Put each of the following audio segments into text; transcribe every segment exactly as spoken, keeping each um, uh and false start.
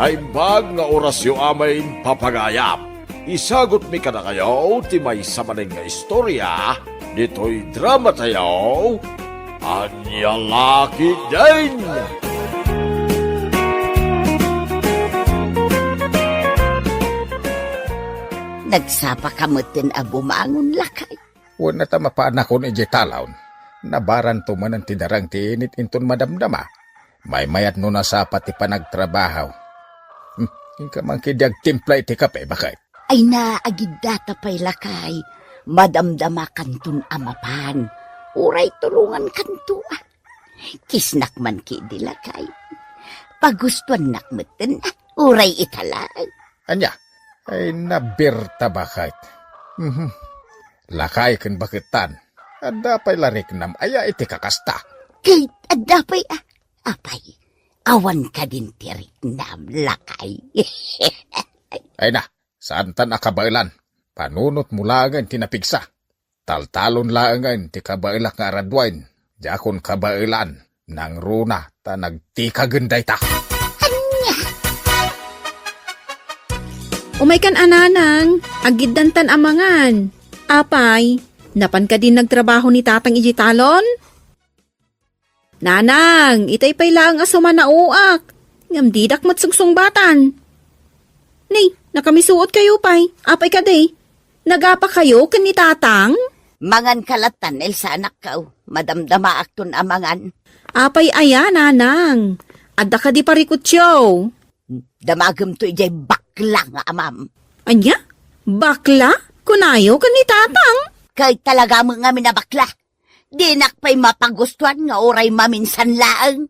Naimbag nga orasyo a maimpapagayam. Isagutmi kadakayo ti maysa manen nga istorya ditoy dramatayo. Ania la ketdin? Nagsapa ka metten a bumangon, lakay. Wen, ta mapaanakon idiay talon. Nabaranto manen ti darang ti init inton madamdama. Maymayat no nasapa ti panagtrabaho. Hmm, inka man ketdi agtimpla iti kape, baket. Ay na, agiddata pay, lakay. Madamdamakanton a mapan. Uray tulongankanto, a. Kisnak man ketdi, lakay. Pagustuannak metten, a. Uray ita laeng. Ania? Ay na, Berta, baket. Mhm. Lakay ken baketan. Adda pay la riknam aya iti kakasta? Ket adda pay, a. Apay, awan kadin ti riknam, lakay? Ay na, saantan a kabaelan. Panunotmo laengen ti napigsa. Taltalon laengen ti kabaelak nga araduen. Diakon kabaelan. Nangruna ta nagtikagen dayta. Ania? Umaykan a, nanang, agiddantan a mangan. Apay, napan kadin nagtrabaho ni tatang idiay talon? Nanang, itay pay laeng a sumangaoak. Ngem didak met sungsungbatan. Ni, nakamisuot kayo pay. Apay kadi? Nagapa kayo ken ni tatang? Mangan ka lattan, Elsa, anakko. Madamdamaakton a mangan. Apay aya, nanang? Adda kadi parikutyo? Damagemto idiay bakla nga amam. Ania? Bakla? Kunayo ken ni tatang? Kay talaga met ngamin a bakla. Dinak pay mapagustuan nga uray maminsan laeng.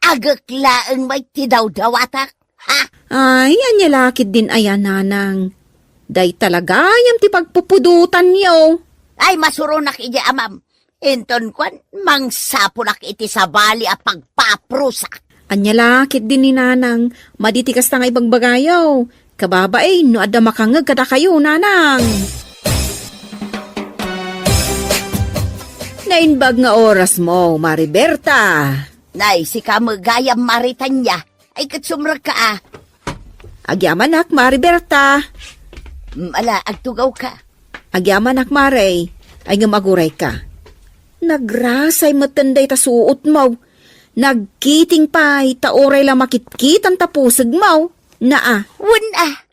Agek laeng met ti dawdawatak, ha? Ay, ania la ketdin aya, nanang? Dayta la gayam ti pagpupudotanyo. Ay, masuronak idiay amam. Inton kuan, mangsapulak iti sabali a pagpaprusak. Ania la ketdin ni nanang, madi ti kasta nga ibagbagayo. Kababain no adda makangngeg kadakayo, nanang. Naimbag nga orasmo, Mari Berta. Nay, sika met gayam, Mari Tania. Ay, ket sumrekka, a. Agyamanak, Mari Berta. Mm, ala, agtugawka. Agyamanak, Mari. Ay, ngem agurayka. Nagrasay metten dayta suotmo. Nagkiting pay, ta uray la makitkitan ta pusegmo. Naa. Wen, a.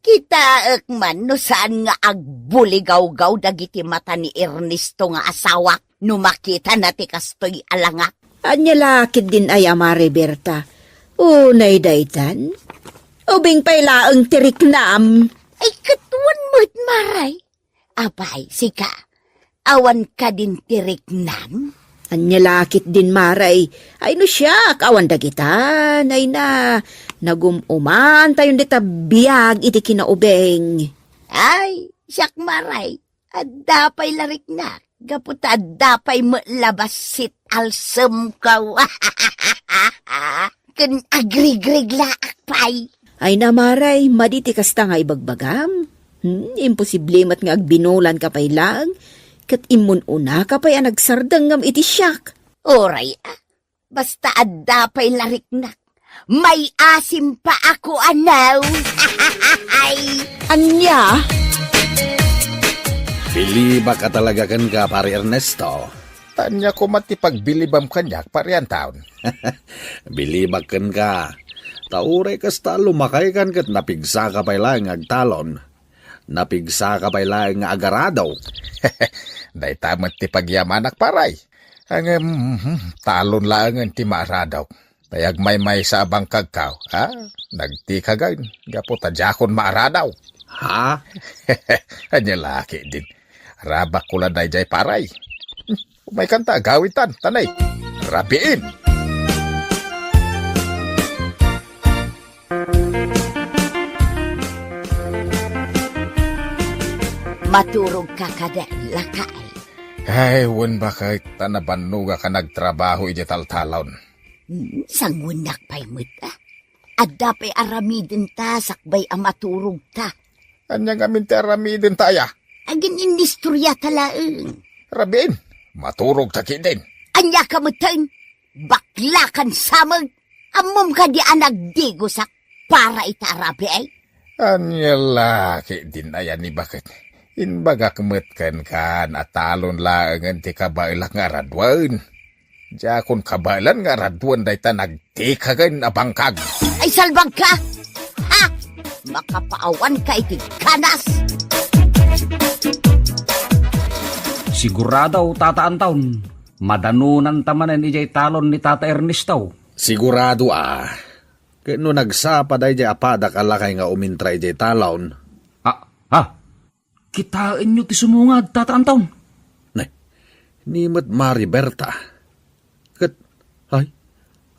Kitaek man no saan nga agbuligawgaw dagiti mata ni Ernesto nga asawak no makitana ti kastoy a langak. Ania la ketdin aya, Mari Berta? Unay daytan? Ubing pay laeng ti riknam. Ay, ket wen met, Mari. Apay, sika, awan kadin ti riknam? Ania la ketdin, Mari? Ay, no siak, awan dagita. Ay na, nagum-umantayon dita biag iti kinaubing. Ay, siak, Mari, adda pay la riknak, gapu ta adda pay met la bassit alsemko. Ken agrigreglaak pay. Ay na, Mari, madi ti kasta nga ibagbagam. Hmm, imposible met nga agbinulanka pay laeng, ket immun-unaka pay a nagsardengngem iti siak. Uray, a, basta adda pay la riknak, may-asim pa ako, anaw. Ay. Ania? Bilibak a talaga kenka, Pari Ernesto. Ania koma ti pagbilibam kaniak, Pari Anton? Bilibak kenka. Ta uray kasta, lumakaykan ket napigsaka pay laeng nga agtalon. Napigsaka pay laeng nga agaradok. Dayta met ti pagyamanak, Pari. Ngem, mhm, talon laengen ti maaradok. Tay agmaymaysa a bangkagko, a? Nagtikagen, gapu ta diakon maaradok. Ha? Ania la ketdin? Rabakko la daydiay, Pari. Umaykanta, agawidtan, tanay. Rabiin! Maturogka kadi, lakay? Ay, wen, baket, ta nabannogak a nagtrabaho idiay taltalon. Hmm, sanguennak pay met, a. Adda pay aramidenta sakbay a maturogta. Ania ngamin ti aramidenta aya? Agin-inistoriata laeng. Rabiin, maturogta ketdin. Ania ka metten? Baklakan sa met! Ammom kadi a nagdigosak? para ita a rabii? Ania la ketdin aya ni baket? Imbagak met kenka a talon laengen ti kabaelak nga araduen. Diakon kabaelan nga araduen dayta nagtikagen a bangkag. Ay, salbagka! Ha? Makapaawanka iti kanas! Sigurado, Tata Anton, madanonanta manen idiay talon ni Tata Ernesto. Sigurado a. Ket no nagsapa daydiay a padak a lakay nga umintra idiay talon. Ah, ha? Kitaenyo ti sumungad, Tata Anton. Nay, ni met Mari Berta. Ket, ay,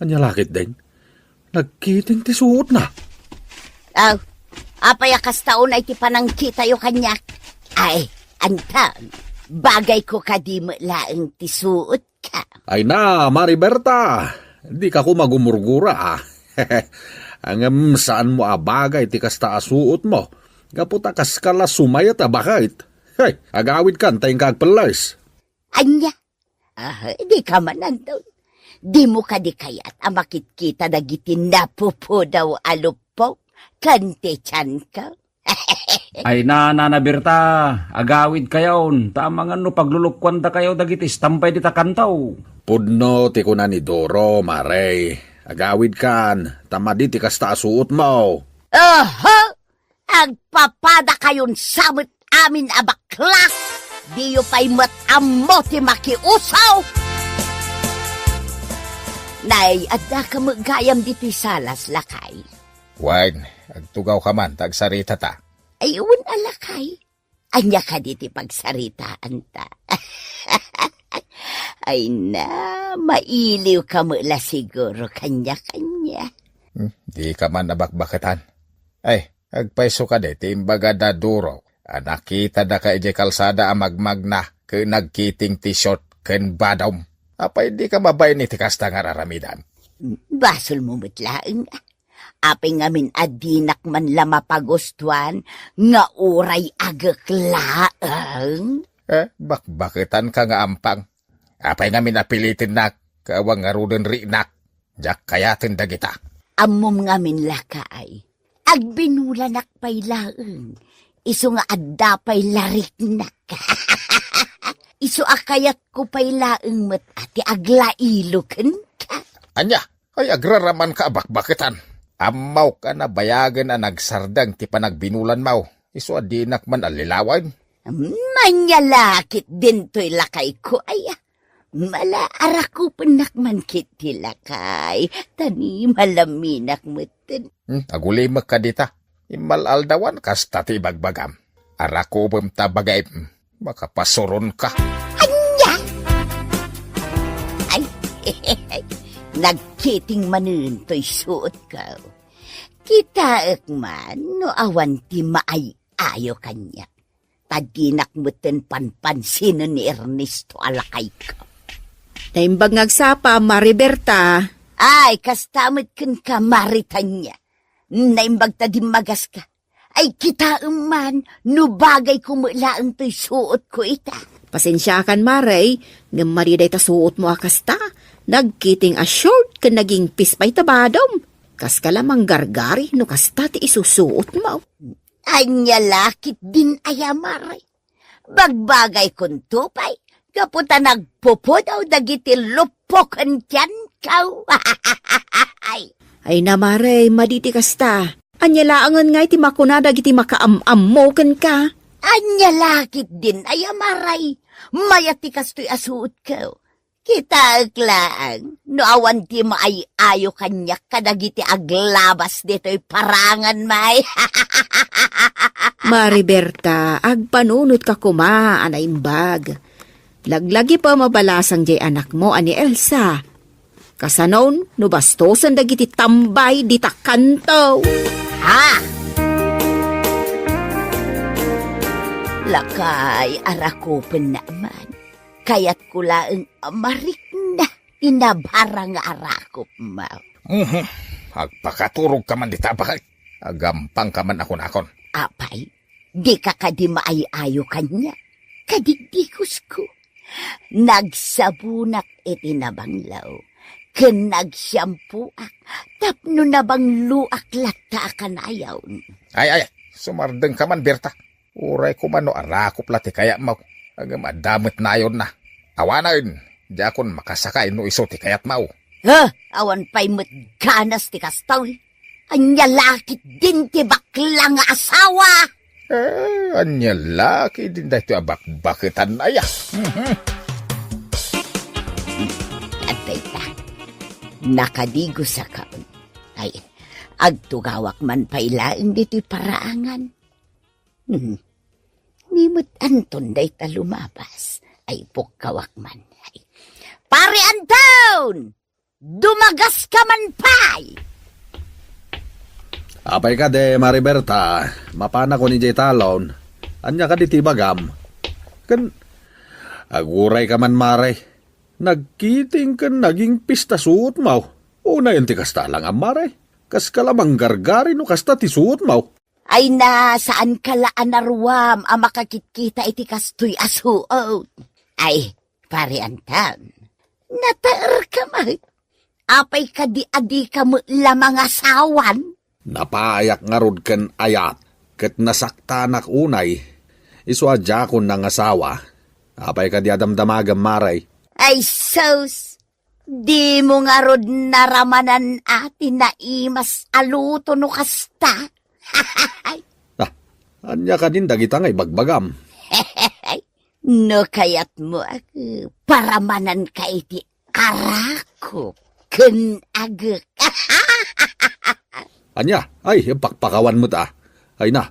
ania la ketdin? Nagkiting ti suotna. Aw, apay a kasta unay ti panangkitayo kaniak? Ay, Anton, bagayko kadi met laeng ti suot ka. Ay na, Mari Berta, dika koma gumurgura, a. Ngem saanmo a bagay ti kasta a suotmo, gapu ta kaska la sumayat a baket. Hey, agawidkan ta inka agpelles. Ania? Ah, dika man, Anton. Dimo kadi kayat a makitkita dagiti napupudaw a luppok ken ti tianko? Ay na, Nana Berta, agawidkayon, ta amangan no paglulukkuandakayo dagiti istambay dita kanto. Pudno ti kuna ni Doro, Mare. Agawidkan, ta madi ti kasta a suotmo. Aha! Agpapadakayon sa met amin a baklas! Diyo pay met ammo ti makiusaw! Nay, addaka met gayam ditoy salas, lakay? Wen, agtugawka man ta agsaritata. Ay, wen a, lakay. Ania kadi ti pagsaritaanta? Ay na, mailiwka met la siguro kaniak, ania? Hmm, dika man a bakbaketan. Ay, agpayso kadi ti imbaga da Doro a nakitada ka idiay kalsada a magmagna ken nagkiting ti short ken badom. Apay dika mabain iti kasta nga ar-aramidan? Basolmo met laeng. Apay ngamin a dinak man la mapagustuan nga uray agek laeng? Eh, bakbaketanka nga ampang. Apay ngamin a pilitennak, ket awan ngaruden riinak. Diak kayaten dagita. Ammom ngamin, lakay. Agbinulanak pay laeng. Isu nga adda pay la riknak. Isu a kayatko pay laeng met a ti aglailo kenka. Ania? Ay, agraramanka a bakbaketan. Ammok a nabayagen a nagsardeng ti panagbinulanmo. Isu a dinak man allilawen. Ania la ketdin toy lakayko, aya? Mala, arakupennak man ketdi, lakay, ta ni malaminak metten. Hmm, agulimek kadita. Immal-aldawan kasta ti ibagbagam. Arakupem ta babaim. Makapasuronka. Ania? Ay, nagkiting manen toy suotko. Kitaek man no awan ti maay-ayo kaniak. Ta dinak metten panpansinen ni Ernesto a lakayko. Naimbag nga agsapa, Mari Berta. Ay, kasta met kenka, Mari Tania. Naimbag ta dimmagaska. Ay, kitaem man, no bagayko met laeng toy suotko ita. Pasensiakan, Mare, ngem madi dayta suotmo a kasta. Nagkiting a short ken nagingpis pay ta badom. Kaska la manggargari no kasta ti isusuotmo. Ania la ketdin aya, Mare? Bagbagaykonto pay, gapu ta nagpupudaw dagiti luppoken ti tianko. Ay. Ay na, Mare, madi ti kasta. Ania laengen ngay ti makuna dagiti makaam-ammo kenka? Ania la ketdin aya, Mare? Mayat ti kastoy a suotko. Kitaek laeng no awan ti maay-ayo kaniak kadagiti aglabas ditoy paranganmi. Mari Berta, agpanunotka koma a naimbag. Laglagipem a balasang diay anakmo a ni Elsa. Kasanon no bastosen dagiti tambay dita kanto? Ha? Lakay, arakupennak man. Kayatko laeng a marikna ti nabara nga arakupmo. Mhm. Agpakaturogka man dita, baket. Agampangka man a kunakon. Apay, dika kadi maay-ayo kaniak? Kadigdigusko. Nagsabonak iti nabanglaw, ken nagsiampoak tapno nabangloak latta a kanayon. Ay, ay, sumardengka man, Berta. Uray koma no arakop la ti kayatmo, ngem adda met nayonna. Awanen, diakon makasakay no isu ti kayatmo. Ha? Awan pay met ganas ti kastoy. Ania la ketdin ti bakla nga asawa? Eh, ania la ketdin daytoy a bakbaketan aya? Mhm. Adda ita. Nakadigusakon. Ay, agtugawak man pay laeng ditoy paraangan. Hmm. Ni met anton dayta lumabas. Ay, pukkawak man. Ay. Pare Anton! Dumagaska man pay! Apay kadi, Mare Berta, mapanakon idiay talon. Ania kadi ti ibagam? Ken, aguray ka man, Mare. Nagkiting ken naging pista suotmo. Unayen ti kasta lang, Mare. Kaska la manggargari no kasta ti suotmo. Ay na, saanka la a naruam a makakitkita iti kastoy a suot. Ay, Pare Anton, nataerka met. Apay kadi a dika met la mangasawan? Napaayak ngarud ken ayat, ket nasaktanak unay. Isu a diakon nangasawa. Apay kadi a damdamagam, Mare? Ay sus! Dimo ngarud naramanan a ti naimas a luto no kasta? Ah, ania kadin dagita nga ibagbagam? No kayatmo, ag-, paramananka iti arakop ken agek. Ania? Ay, pakpakawan met a. Ay na,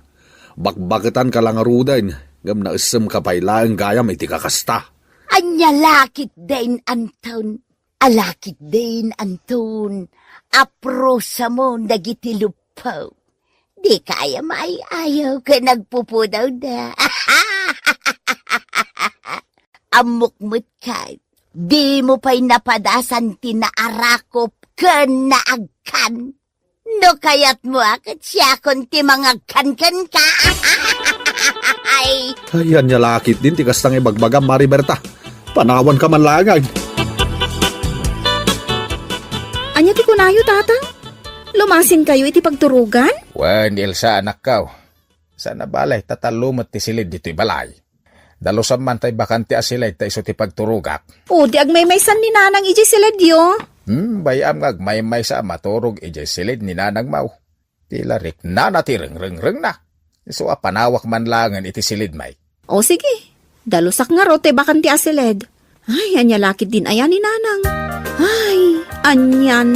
bakbaketanka la ngaruden, ngem naessemka pay laeng gayam iti kakasta. Ania la ketdin, Anton? Ala ketdin, Anton, aprosamo dagiti luppo. Dika aya maay-ayaw ken agpupudawda. Ammok met ket, dimo pay napadasan ti naarakop ken naagkan. No kayatmo a ket siakon ti mangagkan kenka. Ay. Ay, ania la ketdin ti kasta nga ibagbagam, Mare Berta? Panawanka man laeng. Ania ti kunayo, Tatang? Lumasinkayo iti pagturogan? Wen, Elsa, anakko. Saan a bale, ta tallo met ti silid ditoy balay. Dalusam man tay bakante a silid ta isu ti pagturogak. O, di agmaymaysan ni Nanang idiay silidyo? Hmm, bay-am nga agmaymaysa a maturog idiay silid ni Nanangmo. Ti la riknana ti rengrengrengna. Isu a panawak man laengen iti silidmi. O, sige. Dalusak ngarud tay bakante a silid. Ay, ania la ketdin aya ni Nanang? Ay, anian.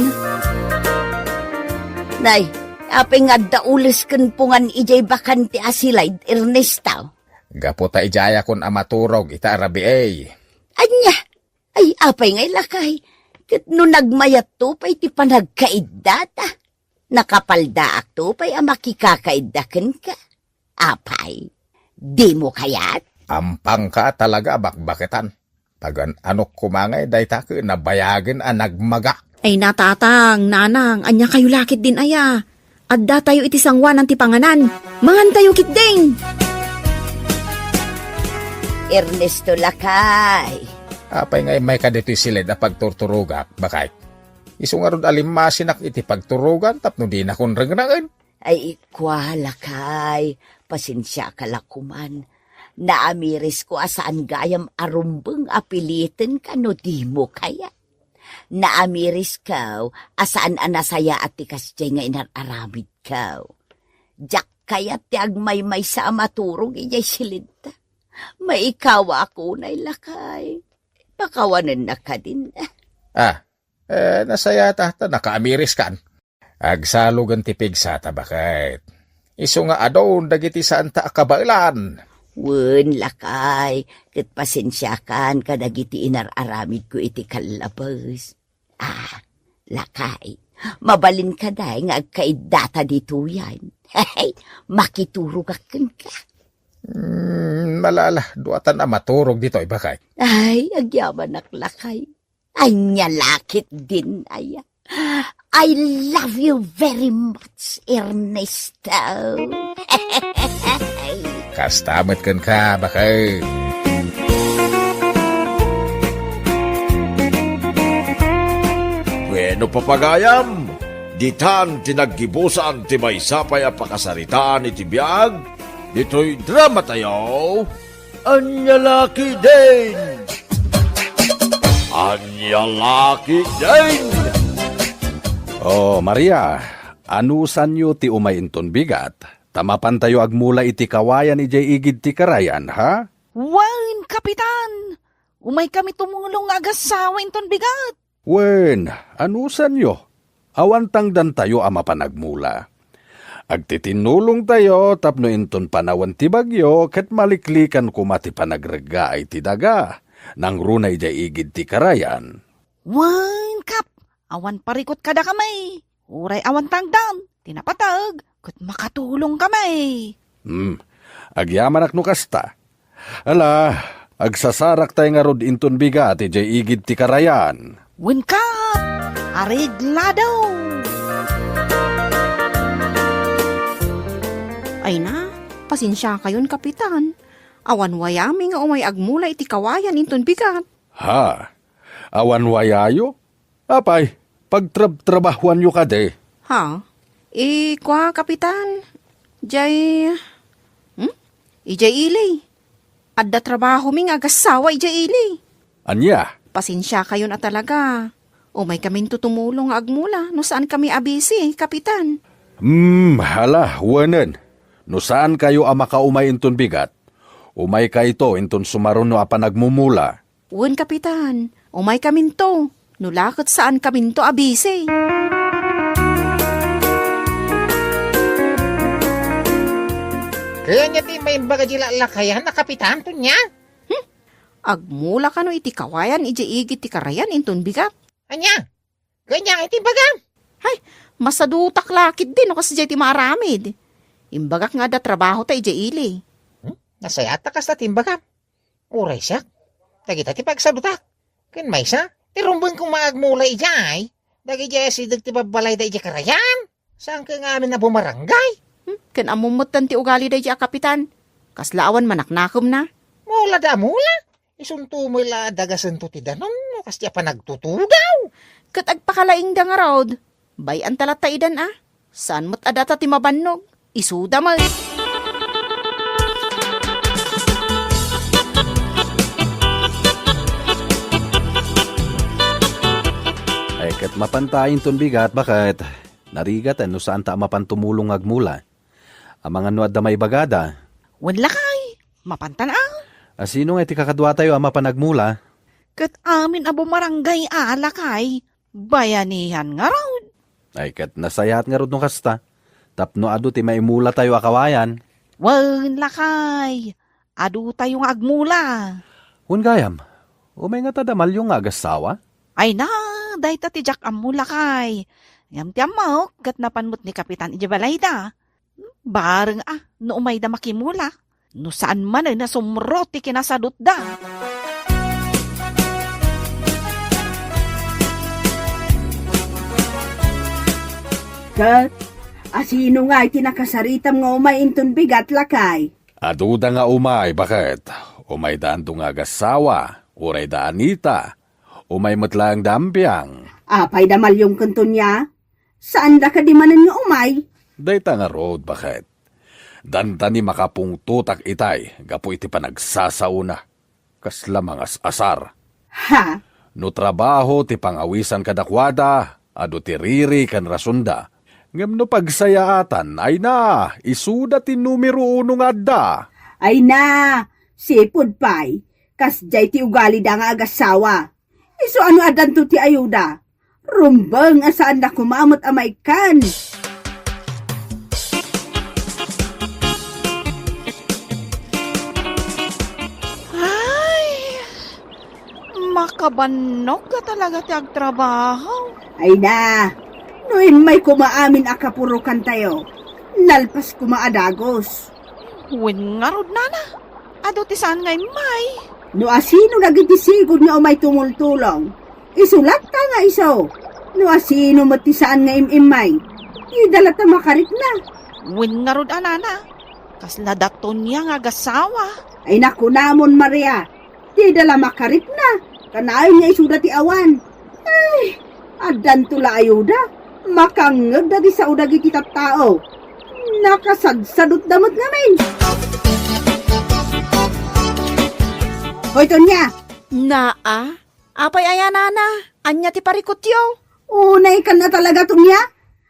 Nay, apay nga adda ules ken pungan idiay bakante a silid, Ernesto? Gapu ta idiayakon a maturog ita a rabii. Ania? Ay, apay ngay, lakay? Ket no nagmayatto pay ti panagkaiddata, nakapaldaakto pay a makikakaidda kenka. Apay, dimo kayat? Ampangka a talaga a bakbaketan. Pagan-anok koma ngay dayta ket nabayagen a nagmaga. Ay na, Tatang, Nanang, ania kayo la ketdin aya? Addatayo iti sangoanan ti panganan. Mangantayo ketdin! Ernesto, lakay. Apay nga immayka ditoy silid a pagturturogak, bakay? Isu ngarud a limmasinak iti pagturogan tapno dinakon rengrengen. Ay, ikua, lakay, pasensiaka la koman. Naamirisko a saan gayam a rumbeng a pilitenka no dimo kayat. Naamirisko a saan a nasayaat ti kasdiay nga inar-aramidko. Diak kayat ti agmaymaysa a maturog idiay silidta. Maikawaak unay, lakay. Pakawanennak kadin. Ah, eh, nasayata ta nakaamiriskan. Agsalogen ti pigsata, baket. Isu nga adun dagiti saanta a kabaelan. Wen, lakay, ket pasensiakan kadagiti inar-aramidko iti kallabes. Ah, lakay, mabalin kadi nga agkaiddata ditoyen. Makiturogak kenka. Hmm, malala, duatan a maturog ditoy, baket. Ay, agyamanak, lakay. Ania la ketdin aya. I love you very much, Ernesto. Kasta met kenka, baket. No papagayam, ditan ti naggibusan ti maysa pay a pakasaritaan iti biag ditoy dramatayo. Ania la ketdin? Ania la ketdin? Oh, Maria, anusanyo ti umay inton bigat? Ta mapantayo agmula iti kawayan idiay igid ti karayan, ha? Wen, Kapitan! Umaykami tumulong nga agassawa inton bigat. Wen, anusanyo? Awan tangdantayo a mapan agmula. Agtitinnulongtayo tapno inton panawen ti bagyo ket maliklikan koma ti panagreggaay ti daga nangruna idiay igid ti karayan. Wen, Kap, awan parikut kadakami. Uray awan tangdan ti napateg ket makatulongkami. Hmm, agyamanak no kasta. Ala, agsasaraktay ngarud inton bigat idiay igid ti karayan. Wen, Kap, areglado. Ay na, pasensiakayon, Kapitan. Awan wayami nga umay agmula iti kawayan inton bigat. Ha? Awan wayayo? Apay, pagtrabtrabahuanyo kadi? Ha? Eh, kua, Kapitan? Jay, hmm? Ijay ili. Adda trabahomi nga agassawa ijay ili. Ania? Pasensiakayon a talaga. Umaykaminto tumulong nga agmula no saankami a busy, Kapitan. Hmm, hala, wenen. No saankayo a makaumay inton bigat, umaykayto inton sumaruno a panagmumula. Wen, Kapitan, umaykaminto. No la ket saankaminto a busy. Kayatyo ti maimbag a di lallakayan a Kapitan, Tonia? Hmm? Agmula kano iti kawayan idiay igid ti karayan inton bigat? Ania? Kayatyo iti imbagam? Hay, masadutak la ketdi no kasdiay ti maaramid. Imbagak nga adda trabahota idiay ili. Hmm? Nasayaat ta kasta ti imbagam. Uray siak, dagita ti pagsadutak. Ken maysa, ti rumbeng koma agmula idiay, dagidiay asideg ti babbalayda idiay karayan. Saan kay nga amin a bumaranggay? Hmm, ken ammom metten ti ugalida idiay a Kapitan. Kasla awan manaknakemna. Mula da mula. Isunto met la a dagasento ti danum no kasdiay a panagtutudaw. Ket agpakalaingda ngarud. Bay-anta latta idan a. Saan met a data ti mabannog? Isuda met. Ay, ket mapanta inton bigat, baket? Narigat, eh, no saanta a mapan tumulong nga agmula. Amangan no adda maibagada. Wen, lakay, mapantan a. A, sino nga iti kakaduatayo a mapan agmula? Ket amin a bumaranggay a, lakay. Bayanihan ngarud. Ay, ket nasayaat ngarud no kasta, tapno adu ti maimulatayo a kawayan. Wen, lakay, adutayo nga agmula. Wen gayam, umay ngata da Malyo nga agassawa? Ay na, dayta ti diak ammo, lakay. Ngem ti ammok, ket napan met ni Kapitan idiay balayda. Bareng a, no umayda makimula, no saan manen a sumro ti kinasadutda. Ket, asino nga iti nakasaritam nga umay inton bigat, lakay? Aduda nga umay, baket? Umayda ando nga agassawa, uray da Anita. Umay met laeng da Ampiang. Apay da Malyong ken Tonia? Saanda kadi manen nga umay? Dayta ngarud, baket? Dantani makapungtotak itay gapu iti panagsasaona. Kasla mangas-asar. Ha? No trabaho ti pangawisan kadakuada, adu ti riri ken rasonda. Ngem no pagsayaatan, ay na, isuda ti numero uno nga adda. Ay na, sipud pay, kasdiay ti ugalida nga agassawa. Isu a no addanto ti ayuda, rumbeng a saanda koma met a maikkan. Ay, makabannog a talaga ti agtrabaho. Ay na, no immay koma amin a kapurokantayo, nalpas koma a dagus. Wen ngarud, nana, adu ti saan nga immay. No asino dagiti sigud nga umay tumultulong, isu latta nga isu. No asino met ti saan nga im-immay, dida latta makarikna. Wen ngarud a, nana, kasla da Tonia nga agassawa. Ay, nakunamon, Maria, dida la makarikna, kanayon nga isuda ti awan. Ay, Addanto la ayuda, makangngeg dagiti sao dagiti tattao. Nakasadsadutda met ngamin. Hoy, Tonia! Naa? Apay aya, nana? Ania ti parikutyo? Unay kan a talaga, Tonia?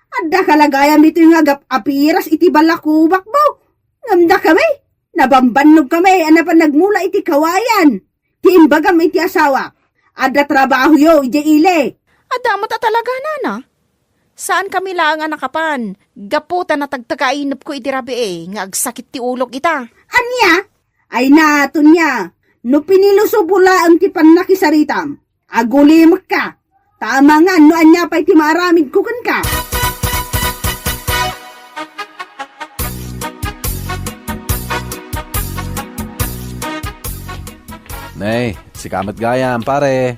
Adda kalagayam itoy nga agap-apiras iti balakubakmo. Ngem dakami, nabambannog kami a napan nagmula iti kawayan. Ti imbagam iti asawa, adda trabahoyo idiay ili. Adda met a talaga, nana? Saan kami laeng a nakapan, gapu ta natagtag a inepko iti rabii nga agsakit ti ulok ita. Ania? Ay na, Tonia, no pinilusopo laeng ti pannakisaritam, agulimekka. Ta amangan no ania pay ti maaramidko kenka. Nay, sika met gayam, pare.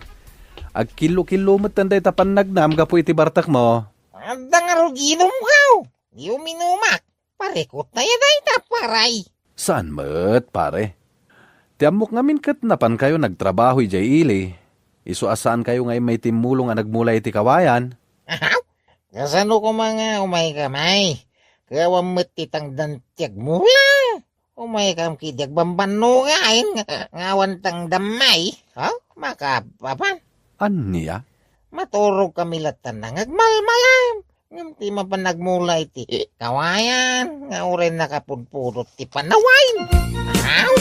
Agkillo-killo metten dayta pannagnam gapu iti bartekmo. Adda ngarud inumkaw. Di uminumak. Parikut na ya dayta, paray. Saan met, pare? Ti ammok ngamin ket napankayo nagtrabaho idiay ili. Isu a saankayo nga immay timmulong a nagmula iti kawayan. Ahaw? Kasano koma nga umayka, may? Ket awan met ti tangdan ti agmula. Umaykam ketdi agbambannogayen nga, nga awan tangdam, may? Ha? Makapapan? Ania? Maturog kami latta nga agmalmalam. Ngem ti mapan nagmula iti kawayan nga uray nakapudpudot ti panawayen. Ahaw?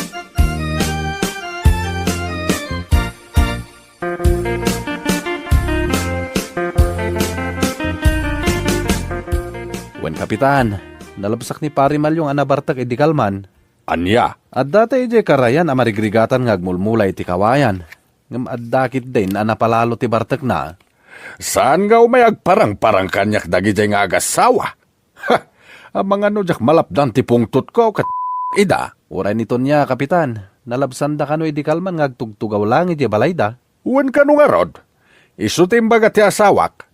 Wen, Kapitan, nalabsak ni Pari Malyong a nabartek idi kalman. Ania? Adda tay idiay karayan a marigrigatan nga agmulmula iti kawayan. Ngem adda ketdin a napalalo ti bartekna. Saan nga umay agparangparang kaniak dagidiay nga agassawa? Ha! Amangan no diak malapdan ti pungtotko ket ida. Uray ni Tonia, Kapitan, nalabsanda kano idi kalman nga agtugtugaw laeng idiay balayda. Wen kano ngarud, isu ti imbaga ti asawak.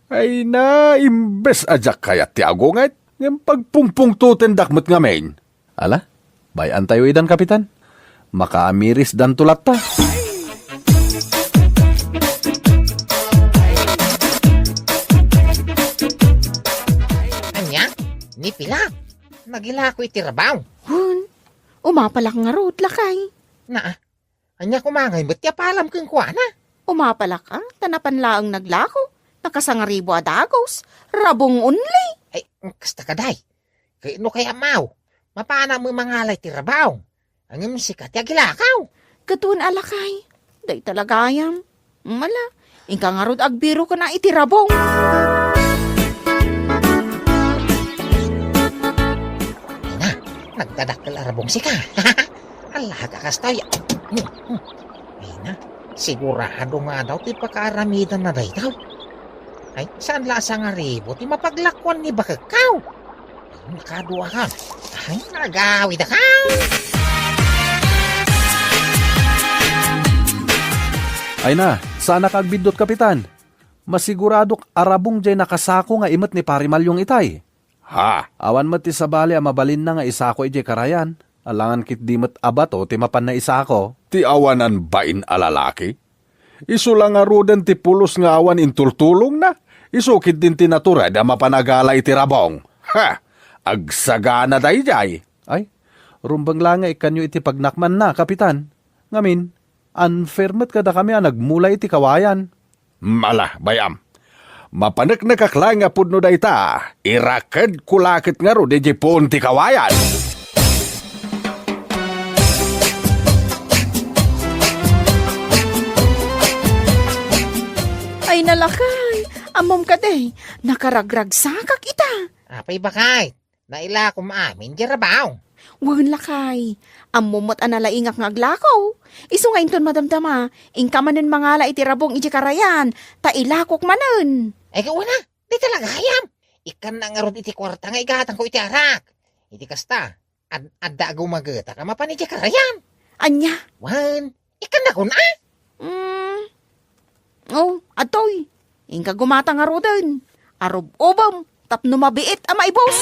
Ay na, imbes a diak kayat ti agunget, ngem pagpungpungtotendak met ngamin. Ala, bay-antayo idan, Kapitan. Makaamirisdanto latta. Ania? Ni Pilar, nagilako iti rabaw. Hun, umapalak ngarud, lakay. Naa, ania koma ngay met ti apalam kenkuana? Umapalak a, ta napan laeng naglako. Nakasangaribo a dagus, rabong only. Ay, kasta ka, day. Ket no kayatmo, mapanak met mangala iti rabaw. Ngem sika ti agilakaw. Ket wen a, lakay, dayta la gayam. Mala, inka ngarud agbiro ken a iti rabong. Ina, nagdadakkel a rabong sika. Alaga kastoy. Ina, sigurado nga daw ti pakaaramidanna daytoy. Ay, saan la a sangaribo ti mapaglakuan ni bakekkaw? Nakaduakan. Ay, nagawidaka. Ay na, saanak a agbiddut, Kapitan. Masiguradok a rabong diay nakasako nga imet ni Pari Malyong itay. Ha? Awan met ti sabali a mabalinna nga isako idiay karayan. Alangan ketdi met a bato ti mapanna isako. Ti awanan bain a lalaki? Isu la ngaruden ti pulos nga awan intultulongna, isu ketdin ti natured a mapan agala iti rabong. Ha! Agsagana daydiay. Ay, rumbeng la nga ikkanyo iti pagnakmanna, Kapitan. Ngamin, unfair met kadakami a nagmula iti kawayan. Mala, bay-am. Mapaneknekak laeng a pudno dayta, irakedko la ket ngarud idiay puon ti kawayan. Ay, nalakay! Ammom kadi, nakaragragsakak ita. Apay, bakay? Nailakom amin diay rabaw. Wen, lakay. Ammom met a nalaingak nga aglako. Isu nga inton madamdama, inka manen mangala iti rabong idiay karayan, ta ilakok manen. Ay, kauna, di talaga ayam. Ikkannak ngarud iti kuarta nga igatangko iti arak. Iti kasta, ad-, adda agumagetak a mapan idiay karayan. Ania? Wen, ikkannak, a? Mm. Oh, adtoy. Inka gumata ngaruden. Arub-ubem tapno mabiit a maibus.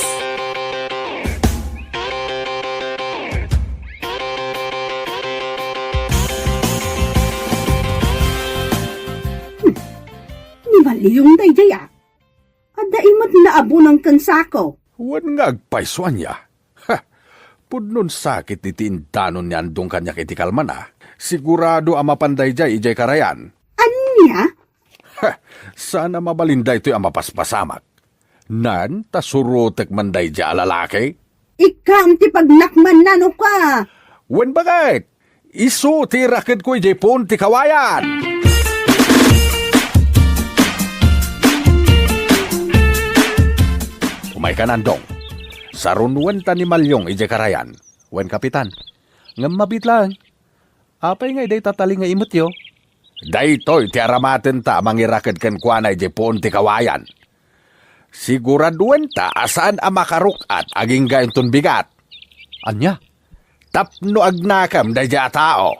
Ni Liyong daydiay, a. Adda imet naabunang ken sako. Wen nga agpayso ania? Ha! Pudnon sakit iti indanon ni Andong kaniak iti kalmana. Sigurado a mapan daydiay idiay karayan. Ania? Ha! Saan a mabalin daytoy a mapaspasamak. Nan, ta surotek man daydiay a lalaki. Ikam ti pagnakman nano ka? Wen baket, isu ti irakedko idiay puon ti kawayan. Umaykan, Andong. Sarunuen ta ni Malyong idiay karayan. Wen, Kapitan. Ngem mabitlang. Apay nga iday tatali nga imetyo? Daytoy ti aramatenta a mangiraked kenkuana idiay puon ti kawayan. Siguraduenta a saan a makaruk-at agingga inton bigat. Ania? Tapno agnakem daydiay a tao.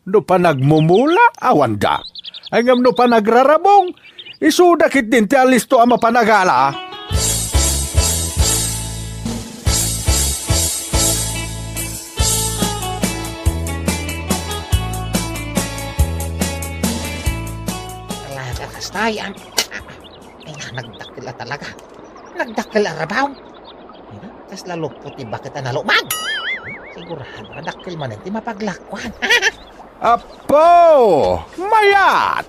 No panagmumula, awanda. Ngem no panagrarabong, isuda ketdin ti alisto a mapanagala. Talaga, kastay, am-, ay, na, nagdakkel a talaga. Nagdakkel a rabaw. Ay, na, kasla lupot ti baket a nalumag. Sigurado, dakkel manen ti mapaglakuan. Apo! Mayat!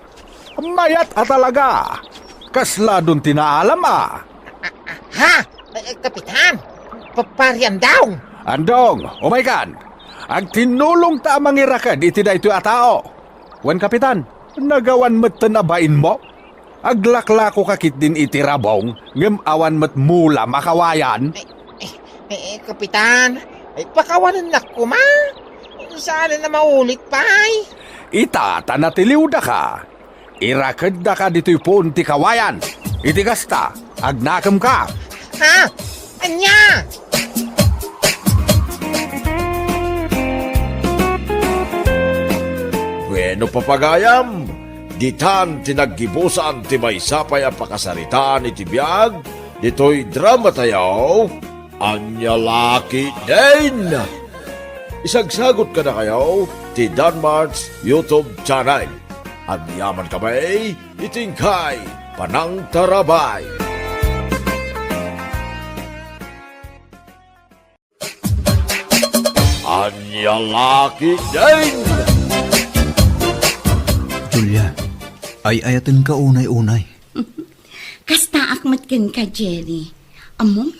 Mayat a talaga! Kasla don ti naalam a. Ha? Eh, Kapitan? Pa-, pari Andong? Andong, umaykan! Agtinnulongta a mangiraked iti daytoy a tao. Wen, Kapitan, nagawan metten a bainmo? Aglaklakoka ketdin iti rabong, ngem awan met mula makawayan. Eh, eh, eh, Kapitan, eh, pakawanennak koma. Saan a maulit pay. Ita, ta natiliwdaka. Irakeddaka ditoy puon ti kawayan. Iti kasta, agnakemka. Ha? Ania? Bueno, papagayam, ditan ti naggibusan ti maysa pay a pakasaritaan iti biag ditoy dramatayo, Ania La Ketdin. Isagsagot kadakayo ti Danmart's YouTube channel. Agyaman kami iti inkay panangtarabay. Ania La Ketdin! Julia, ay-ayatenka unay-unay. Kastaak met kenka, Jerry. Ammom,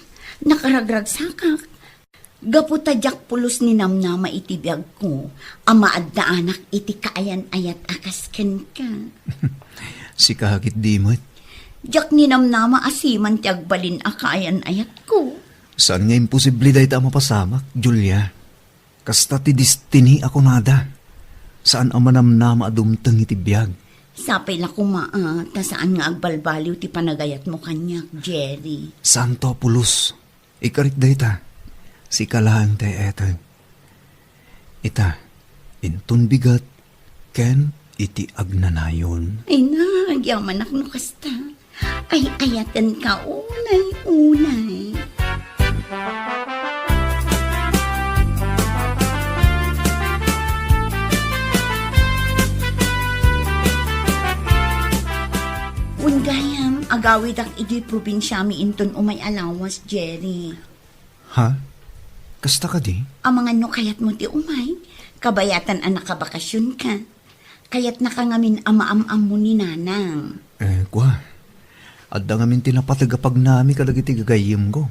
nakaragragsakak. Gapu ta diak pulos ninamnama iti biagko a maaddaanak iti kaayan-ayat a kas kenka. Sika ketdi met. Diak ninamnama a siman ti agbalin a kaayan-ayatko. Saan nga imposible dayta a mapasamak, Julia. Kasta ti destiny a kunada. Saan a manamnama a dumteng iti biag. Sapay la koma, a, ta saan nga agbalbaliw ti panagayatmo kaniak, Jerry. Saanto a pulos. Ikarik dayta, sika laeng ti ay-ayaten. Ita, inton bigat, ken iti agnanayon. Ay na, agyamanak no kasta. Ay-ayatenka unay-unay. Wen gayam, agawidak idiay probinsiami inton umay a lawas, Jerry. Ha? Kasta kadi? Amangan no kayatmo ti umay, kabayatan a nakabakasionka. Kayatnaka ngamin a maam-ammo ni Nanang. Eh, kua. Adda ngamin ti napateg a pagnami kadagiti gagayyemko.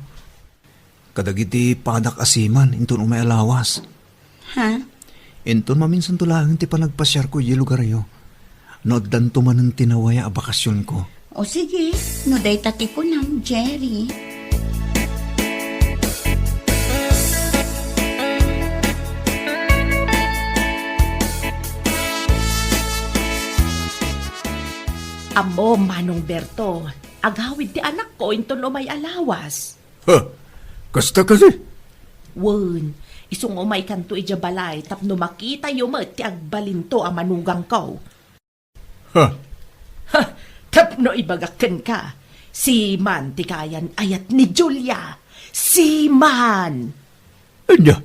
Kadagiti padak a siman inton umay a lawas. Ha? Inton maminsanto laeng ti panagpasiarko idiay lugaryo. No addanto manen ti nawaya a bakasionko. O sige, no dayta ti kunam, Jerry. Ammom, Manong Berto, agawid ti anakko inton umay a lawas. Ha? Kasta kadi? Wen, isu nga umaykanto idiay balay tapno makitayo met ti agbalinto a manugangko. Ha? Ha! Tapno ibagak kenka, siman ti kaayan-ayat ni Julia. Siman! Ania?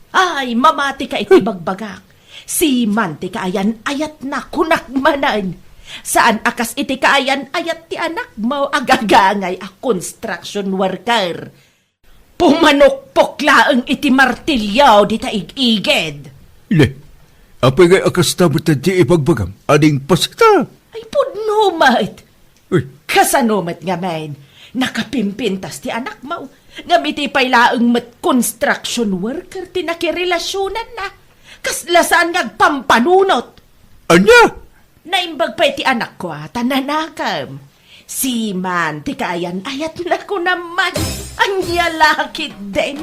Ay, mamatika iti bagbagak. Siman ti kaayan-ayatna, kunak manen. Saan a kas iti kaayan-ayat ti anakmo a gagangay a construction worker. Pumanukpok laeng iti martilyo dita ig-igid. Ne, apay ngay a kasta met ti ibagbagam, ading pasita? Ay, pudno met. Uy. Kasano met ngamin, nakapimpintas ti anakmo, ngem iti pay laeng met construction worker ti nakirelasionanna. Kasla saan nga agpampanunot. Ania? Naimbag pay ti anakko a ta nanakem. Seaman ti kaayan-ayatna, kunam man. Ania la ketdin?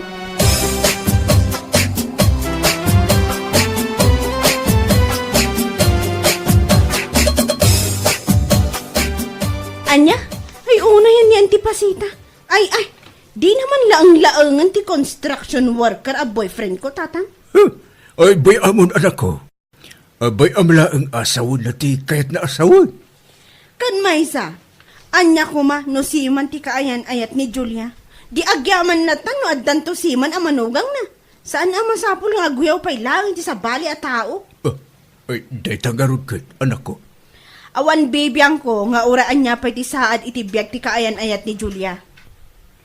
Ania? Ay, unayen ni Auntie Pasita. Ay, ay, di naman laeng-laengen ti construction worker a boyfriend ko, Tatang. Huh? Ay, bay-amon, anakko. Bay-am laeng a sawenna ti kayatna a sawen. Ken maysa, ania koma no seaman ti kaayan-ayat ni Julia? Di agyaman latta no addanto seaman a manugangna. Saan a masapul nga agguyaw pay laeng ti sabali a tao. Ah, ay, dayta ngarud ket, anakko. Awan bibiangko nga uray ania pay ti saad iti biag ti kaayan-ayat ni Julia.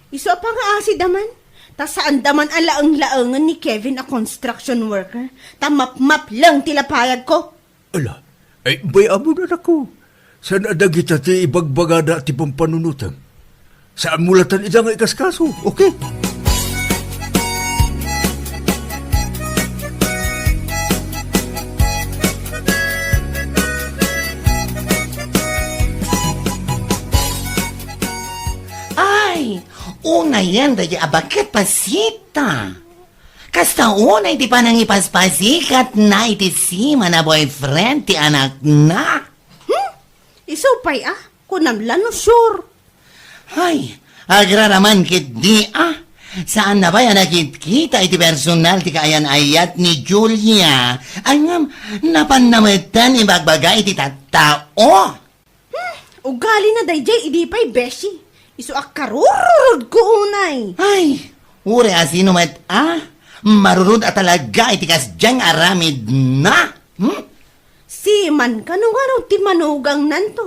Isu a pangaasida man, ta saanda man a laeng-laengen ni Kevin a construction worker, ta mapmapleng ti lapayagko. Ala, ay, bay-amon, anakko. Saan a dagita ti ibagbagada ti pampanunotem? Saanmo latta ida nga ikaskaso, okay? Ay, unayen daydi a baket, Pasita. Kasta unay ti panangipaspasikatna iti seaman a boyfriend ti anakna. Hmm? Isu pay a, kunam la no sure. Ay, agraraman ketdi a. Saanna pay a nakitkita iti personal ti kaayan-ayat ni Julia. Ay ngem, napanna metten ibagbaga iti tattao. Hmm, ugalina daydiay idi pay, beshi. Isu a karururod ko unay. Ay, uray a sino met a marurod a talaga iti kasdiay nga aramidna. Hmm? Seaman kano ngarud ti manugangnanto.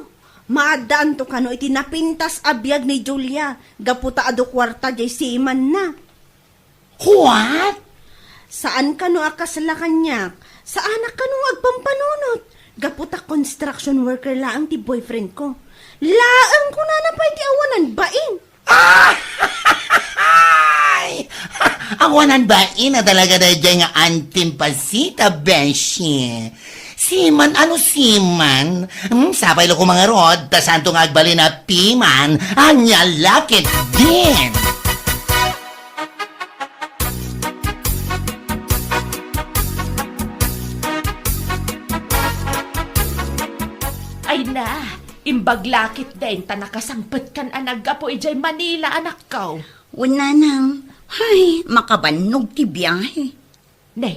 Maaddaanto kano iti napintas a biag ni Julia gapu ta adu kuarta diay seamanna. What? Saan kano a kasla kaniak? Saanak kano nga agpampanunot? Gapu ta construction worker laeng ti boyfriend ko. Laeng kunana pay ti awanan bain. Ay! Awanan bain a talaga daydiay nga Auntie Pasita, beshi. Seaman, ano seaman? Hmm, sapay la koma ngarud, ta saanto nga agbalin a piman, ania la ketdin. Ay na, imbag la ketdin ta nakasangpetkan a naggapu idiay Manila, anakko. Wen, nanang, ay, makabannog ti biahe. Ne,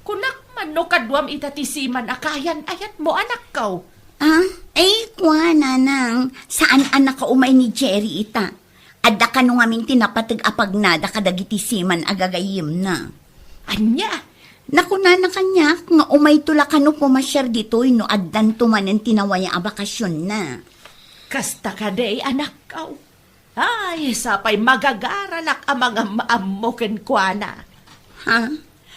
kunak man no kaduam ita ti seaman a kaayan-ayatmo, anakko. Ah? Ay, kua, nanang, saan a nakaumay ni Jerry ita? Adda kano ngamin ti napateg a pagnada kadagiti seaman a gagayyemna. Ania? Nakunana kaniak nga umayto la kano pumasiar ditoy no addanto manen ti nawaya a bakasionna. Kasta kadi, anakko. Ay, sapay magagaranak a mangam-ammo kenkuana. Ha?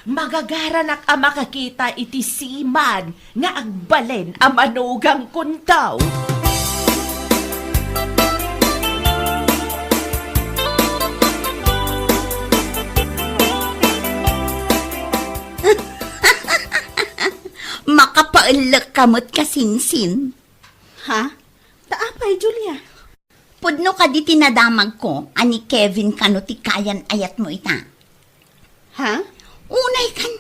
Magagaranak a makakita iti seaman nga agbalin a manugang kunto. Makapaellek ka met, kasinsin. Ha? Ta apay, Julia? Pudno kadi ti nadamagko a ni Kevin kano ti kaayan-ayatmo ita? Ha? Unay kan,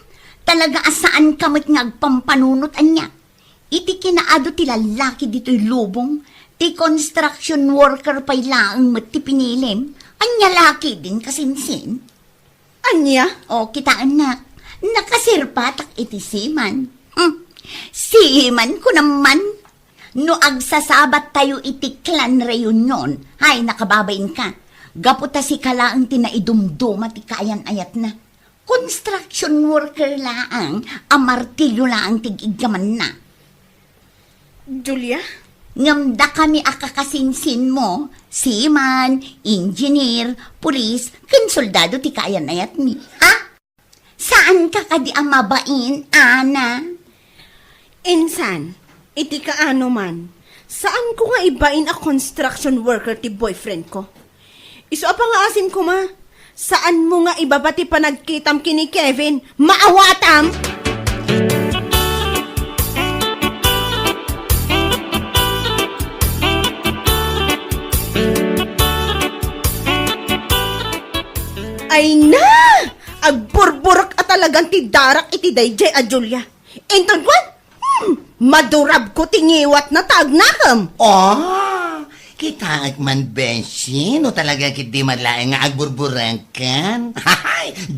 talaga a saan ka met nga agpampanunot ania. Iti kinaadu ti lallaki ditoy lubong, ti construction worker pay laeng met ti pinilim. Ania la ketdin, kasinsin? Ania? O, kitaennak. Nakasirpatak iti seaman. Hmm. Seaman, kunam man. No agsasabattayo iti clan reunion, ay, nakababain ka. Gapu ta sika laeng ti naidumduma ti kaayan-ayatna. Construction worker laeng a martilyo laeng ti iggamanna. Julia? Ngem dakami a kakasinsinmo, seaman, engineer, pulis, ken soldado ti kaayan-ayatmi. Ha? Saanka kadi a mabain, Ana? Insan, iti kaano man, saanko nga ibain a construction worker ti boyfriendko. Isu a pangaasim koma, saanmo nga ibaba ti panagkitam ken ni Kevin? Maawatam! Ay na! Agburburek a talagan ti darak iti daydiay a Julia. Inton kuan, hmm, madurabko ti ngiwatna ta agnakem. Oh, kitaek man, beshi, no talaga ketdi met laeng nga agburburekan.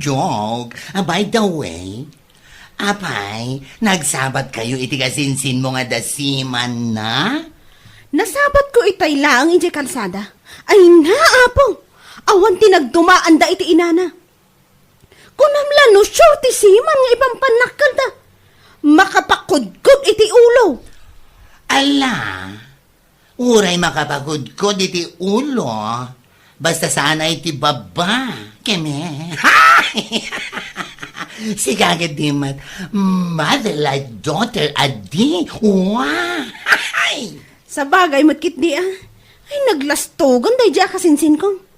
Joke. Ah, by the way, apay, nagsabatkayo iti kasinsinmo nga da seaman-na? Nasabatko itay laeng idiay kalsada. Ay na, Apo! Awan ti nagdumaanda iti inana. Kunam la no sure ti seaman nga ipampannakkelda. Makapakudkod iti ulo. Ala, uray makapakudkod iti ulo, basta saan a iti baba. Keme. Sika ketdi met, mother like daughter, adi. Wah! Sabagay met ketdi a. Ay, naglastogan daydiay a kasinsinko.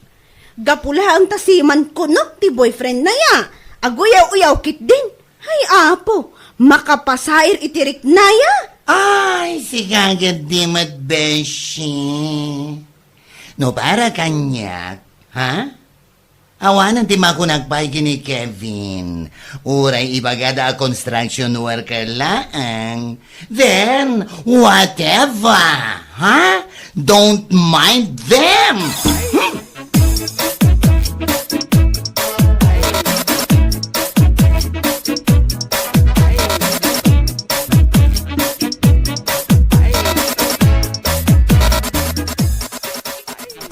Gapu laeng ta seaman kuno ti boyfriendna ya. Aguyaw-uyaw ketdin. Ay, Apo, makapasair iti rikna ya. Ay, sika ketdi met, beshi. No para kaniak, ha? Awanen ti makunak pay ken ni Kevin. Uray ibagada a construction worker laeng. Then, whatever, ha? Don't mind them. Hmm.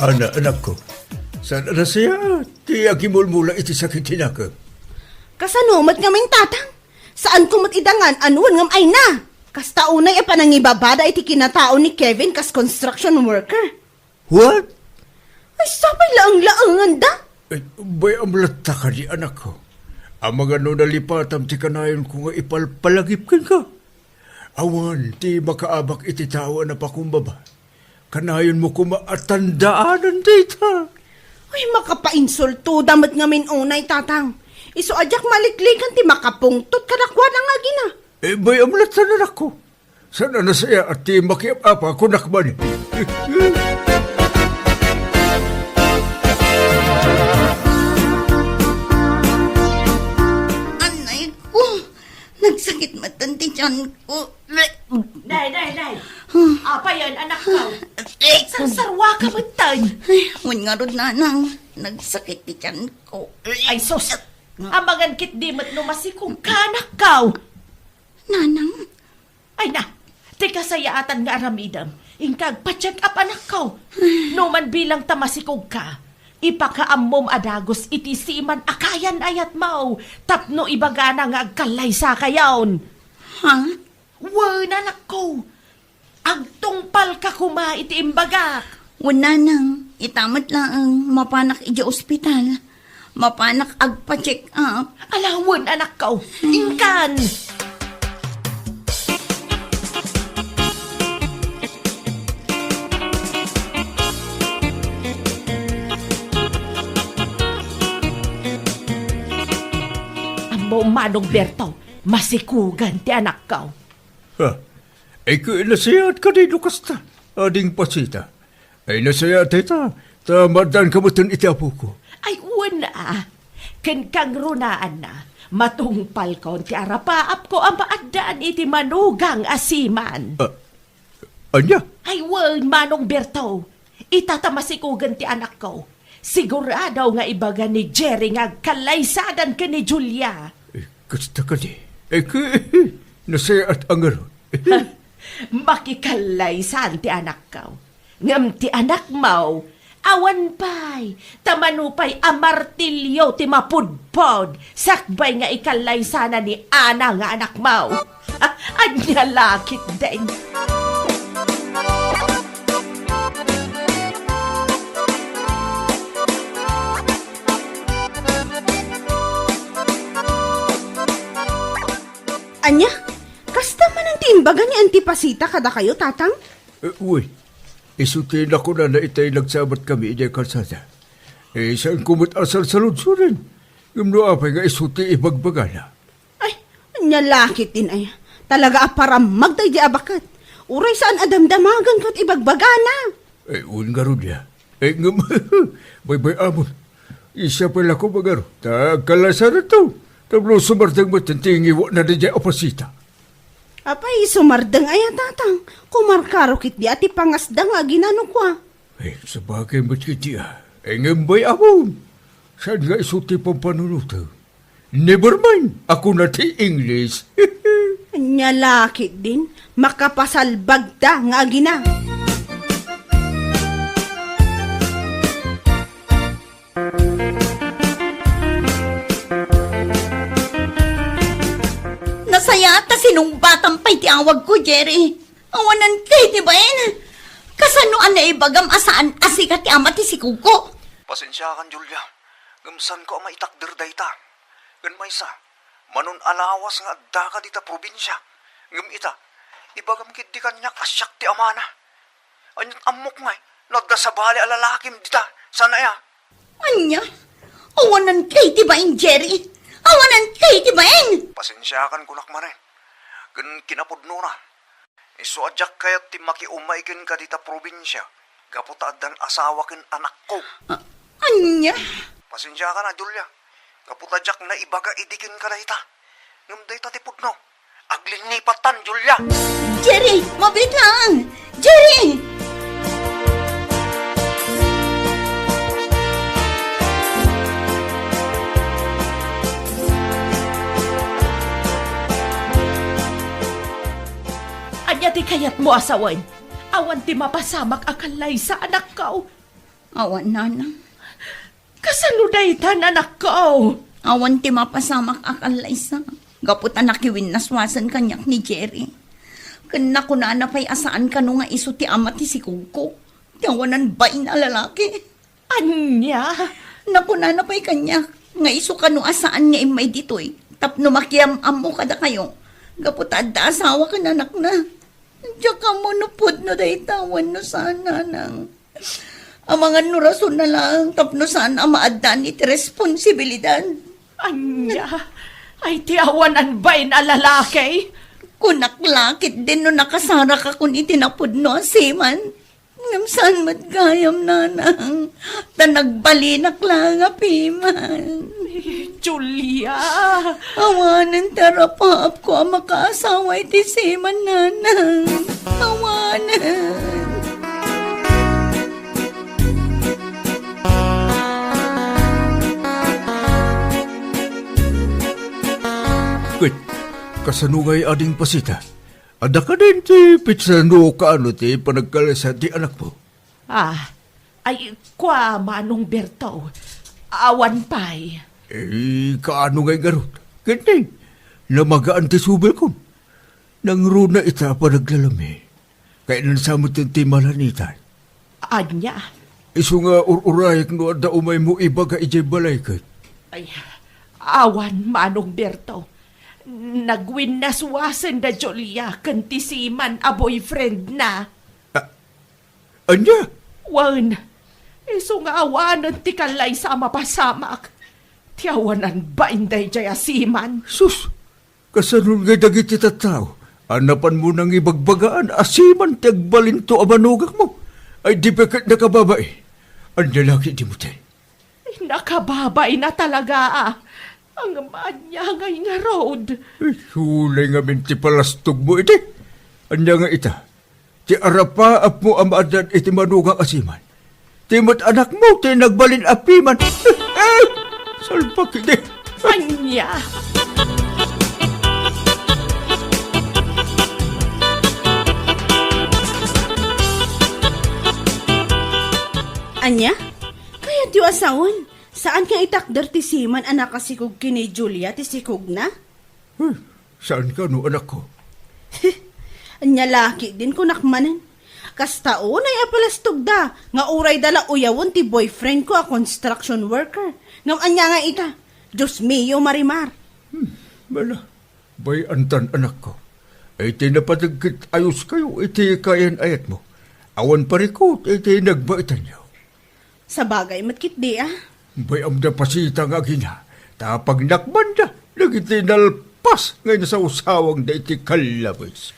Ana, anakko, saan a nasayaat ti agimulmula iti sakit ti nakem? Kasano met ngamin, Tatang? Saanko met idangan, wen ngem ay na. Kasta unay a panangibabada iti kinatao ni Kevin kas construction worker. What? Ay, sapay laeng-laenganda. Ay, bay-am latta kadi, anakko. Amangan no nalipatam ti kanayonko nga ipalpalagip kenka. Awan ti makaabak iti tao a napakumbaba. Kanayonmo koma a tandaanen dayta. Ay, makapainsultoda met ngamin unay, Tatang. Isu a diak maliklikan ti makapungtot kadakuada nga agina. Eh, bay-am latta, anakko. Saan a nasayaat ti makiap-apa kunak man. Anay ko, nagsakit met ti tiyan ko. Day, day, day. Apay, anakko? Sarsarwaka met. Ay, wen ngarud, Nanang, nagsakit ti tiyan ko. Ay, sus! Amangan ketdi met no masikog ka, anakko. Nanang, Ay na, ti kasayaatan nga aramidem, inka agpa-check up, anakko. No man bilang ta masikog ka, ipakaammom a dagus iti seaman a kayan-ayatmo tapno ibagana nga agkallaysakayon. Ha? Wen, anakko. Agtungpalka koma iti imbagak. Wen, Nanang, ita met laeng mapanak idiay ospital. Mapanak agpa-check up. Ala wen, anakko. Inkan! Ammom, Manong Berto, masikugan ti anakko. Ha? Ay, nasayaat kadi no kasta, Ading Pasita. Ay, nasayaat dayta, ta maaddaanka metten iti apoko. Ay, wen a. Ken kangrunaanna, matungpalkon ti arapaapko a maaddaan iti manugang a seaman. Ah, ania? Ay, wen, Manong Berto. Ita ta masikugan ti anakko. Sigurado nga ibaga ni Jerry nga agkallaysadan ken ni Julia. Eh, kasta kadi. Eh, nasayaat a ngarud. Makikallaysan ti anakko. Ngem ti anakmo, awan pay, ta mano pay a martilio ti mapudpod, sakbay nga ikallaysana ni Ana nga anakmo. Ania la ketdin? Ibaga ni Auntie Pasita kadakayo, Tatang? Eh, uy, isu ti nakunana itay nagsabatkami idiay kalsada. Eh, saanko met a salsaludsoden. Ngem no apay nga isu ti ibagbagana? Ay, ania la ketdin aya. Talaga a parammag daydi a baket. Uray saan a damdamagan ket ibagbagana. Eh, wen ngarud ya. Eh, ngem, baybay-amon. Siak pay la koma ngarud, ta agkallaysadanto. Tapno sumardeng met ti ngiwatna daydiay a Pasita. Apay, sumardeng aya, Tatang? Kumarkaro ketdi a ti pangasda nga agina no kua. Eh, sabagay met ketdi a. Eh, ngem bay-amon. Saan nga isu ti pampanunotem? Never mind, a kuna ti English. Ania la ketdin, makapasalbagda nga agina. Nasayaat ta sinungbatam pay ti awagko, Jerry. Awanan kay ti bain. Kasano a naibagam a saan a sika ti ama ti sikogko? Pasensiakan, Julia. Ngem saanko a maitakder dayta. Ken maysa, manon a lawas nga addaka dita probinsia. Ngem ita, ibagam ketdi kaniak a siak ti amana. Ania't ammok ngay no adda sabali a lalakim dita, saan aya? Ania? Awanan kay ti bain, Jerry. Awanan kay ti bain. Pasensiakan kunak manen. Ken kinapudnona, isu a diak kayat ti makiumay kenka dita probinsia gapu ta addan asawa ken anakko. A-, ania? Pasensiakan a, Julia. Gapu ta diak naibaga idi kenka dayta. Ngem dayta ti pudno. Aglinnipattan, Julia! Jerry! Mabiit laeng! Jerry! Ania ti kayatmo a sawen? Awan ti mapasamak a kallaysa, anakko. Awan, nanang. Kasano daytan, anakko? Awan ti mapasamak a kallaysa, gapu ta nakiwinnaswasen kaniak ni Jerry. Ken nakunana pay a saan kano nga isu ti ama ti sikogko, ti awanan bain a lalaki. Ania? Nakunana pay kaniak nga isu kano a saan nga immay ditoy tapno makiam-ammo kadakayo, gapu ta adda asawa ken anakna. Diak ammo no pudno dayta wenno saan, nanang. Amangan no rasonna laeng tapno saan a maaddaan iti responsibilidad. Ania? Ay, ti awanan bain a lalaki? Kunak la ketdin no nakasarakakon iti napudno a seaman. Ngem saan met gayam, nanang, ta nagbalinak laeng a piman. Julia! Awanen ti arapaapko a makaasawa iti seaman, nanang. Awanen. Ket, kasano ngay ading Pasita? Adda kadin ti petsa no kaano ti panagkallaysa ti anakmo? Ah, ay, kua, Manong Berto. Awan pay. Eh, kaano ngay ngarud? Ket ni, namagaan ti subelkon. Nangruna ita a panaglalami. Kayatna sa met ti malanitay. Ania? Isu nga ur-urayek no adda umaymo ibaga idiay balay ket. Ay, awan, Manong Berto. Nagwinnaswasen da Julia ken ti seaman a boyfriend na. Ah, Ania? Wen, isu nga awanen ti kallaysa a mapasamak. Ti awanan bain daydiay a seaman. Sus, kasano ngay dagiti tattao a napanmo nangibagbagaan a seaman ti agbalinto a manugakmo? Ay, di pay ket nakababai. Ania la ketdi met? Nakababaina talaga, a. Ngem ania ngay ngarud? Isu lay ngamin ti palastogmo iti. Ania nga ita? Ti arapaapmo a maaddaan iti manugak a seaman. Ti met anakmo ti nagbalin a piman. Salbag idi. Ania? Ania? Kayatyo a sawen? Saan nga itakder ti seaman a nakasikog ken ni Julia ti sikogna? Hmm, saan kano, anakko? Ania la ketdin, kunak manen. Kasta unay a palastogda nga urayda la uyawen ti boyfriendko a construction worker. Ngem ania nga ita? Dios mio, Marimar. Hmm, bala, bay-antan, anakko. Iti napateg ket ayoskayo iti kaayan-ayatmo. Awan parikut iti nagbaetanyo. Sabagay met ketdi a. Bay-am da pasita nga agina, ta pagnakbanda dagiti nalpas nga insawsawangda iti kallabes.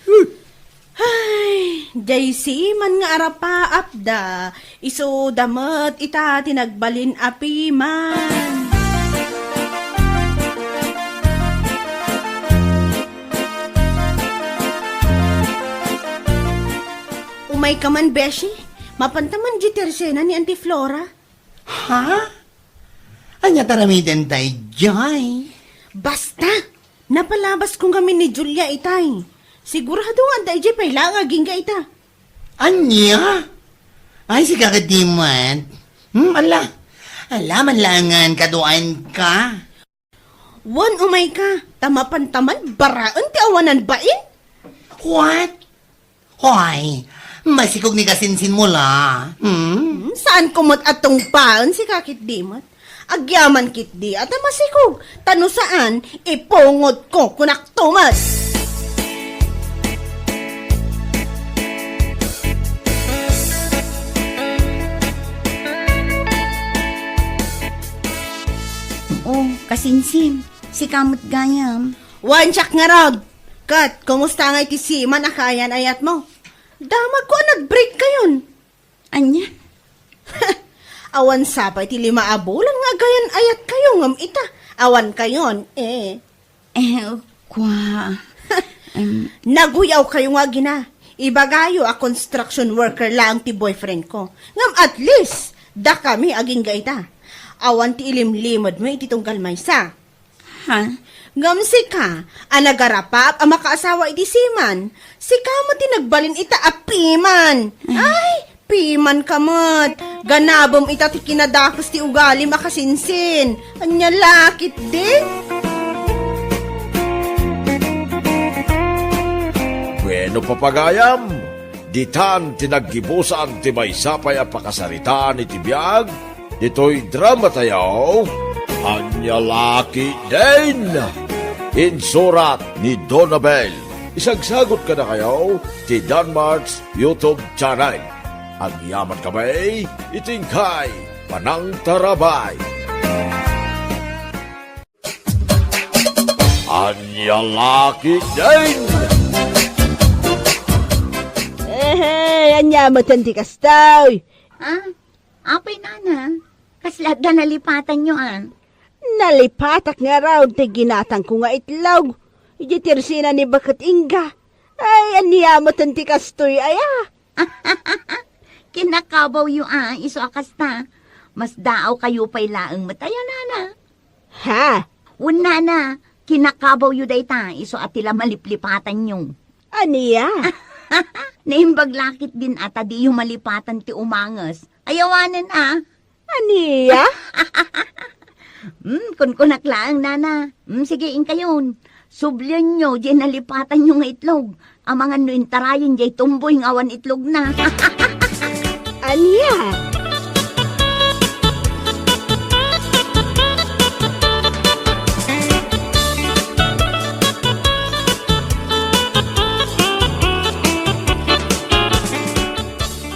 Ay, diay siman nga arapaapda, isuda met ita ti nagbalin a piman. Umayka man, beshi. Mapanta man diay tersena ni Auntie Flora. Ha? Ania ti aramidenta idiay? Basta! Napalabasko ngamin ni Julia itay. Sigurado nga adda idiay pay laeng agingga ita. Ania? Ay, sika ketdi met. Hmm, ala. Ala, man laengen kaduaenka. Wen, umayka, ta mapanta man baraen ti awanan bain. What? Hoy, masikog ni kasinsinmo la. Hmm? Hmm, saanko met a tungpaen sika ketdi met. Agyaman ketdi a ta masikog, ta no saan, ipungotko kunakto met. Oh, kasinsin, sika met gayam. Wen, siak ngarud. Ket, kumusta ngay ti siman a kaayan-ayatmo? Damagko a nag-break kayon. Ania? Awan sa pay ti lima a bulan nga agayan-ayatkayo ngem ita, awan kayon, eh. Eh, kua, em. Naguyawkayo nga agina. Ibagayo a construction worker laeng ti boyfriend ko. Ngem at least, dakami agingga ita. Awan ti ilimlimedmo iti tunggal maysa. Ha? Ngem sika, a nagarapap a makaasawa iti siman, sika met ti nagbalin ita a piman. Ay, piman ka met. Ganabem ita ti kinadakes ti ugalim a kasinsin. Ania la ketdi? Bueno, papagayam, ditan ti naggibusan ti maysa pay a pakasaritaan iti biag ditoy dramatayo, Ania la ketdin? Insurat ni Donabel. Isagsagot kadakayo ti Danmart's YouTube channel. Agyaman kami iti inkay panangtarabay. Ania la ketdin? Ehe, ania met ti kastoy? Ah, apay, nana? Kasla adda nalipatanyo, a? Nalipatak ngarud ti ginatangko nga itlog. Idiay tersena ni baket ingga. Ay, ania met ti kastoy, aya? Kinakabawyo a, isu a kasta. Masdaawkayo pay laeng met aya, nana? Ha? Wen, nana, kinakabawyo dayta, isu a ti la maliplipatanyo. Ania? Naimbag la ketdin a ta diyo malipatan ti umanges. Ay, awanen a. Ania? Hmm, kunkunak laeng, nana. Hmm, sige, inkayon. Sublienyo diay nalipatanyo nga itlog. Amangan no intarayen diay tumboy nga awan itlogna. Ania?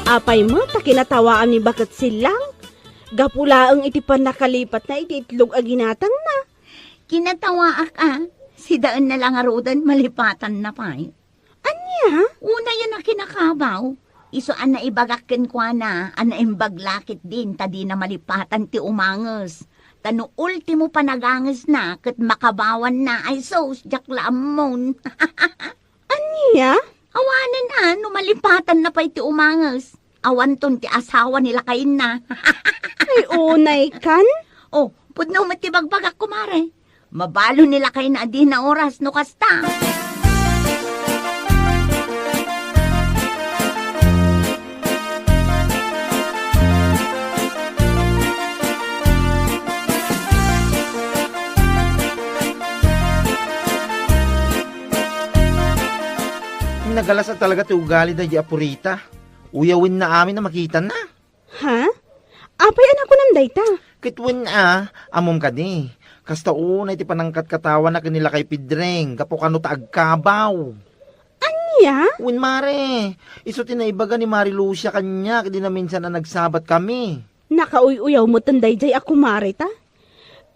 Apay met a kinatawaan ni baket Silang? Gapu laeng iti pannakalipatna iti itlog a ginatangna. Kinatawaak a, sidaenna la ngaruden malipatanna pay. Ania? Unayen a kinakabaw, isu a naibagak kenkuana a naimbag la ketdin ta dina malipatan ti umanges. Ta no ultimo panagangesna ket makabawanna, ay sus, diak la ammon. Ania? Awanen a, no malipatanna pay ti umanges. Awanton ti asawa ni lakayenna. Ay, unay kan? Oh, pudno met ti bagbagak, kumare. Mabalo ni lakayna a dina oras no kasta. Nagalas a talaga ti ugali daydi a purita. Uyawenna amin a makitana. Ha? Apay a nakunam dayta? Ket wen a, ammom kadi, kasta unay ti panangkatkatawana ken ni Lakay Pedreng gapu kano ta agkabaw. Ania? Wen, mare, isu ti naibaga ni Mari Lucia kaniak idi naminsan a nagsabat kami. Nakauy-uyaw metten daydiay a kumare ta.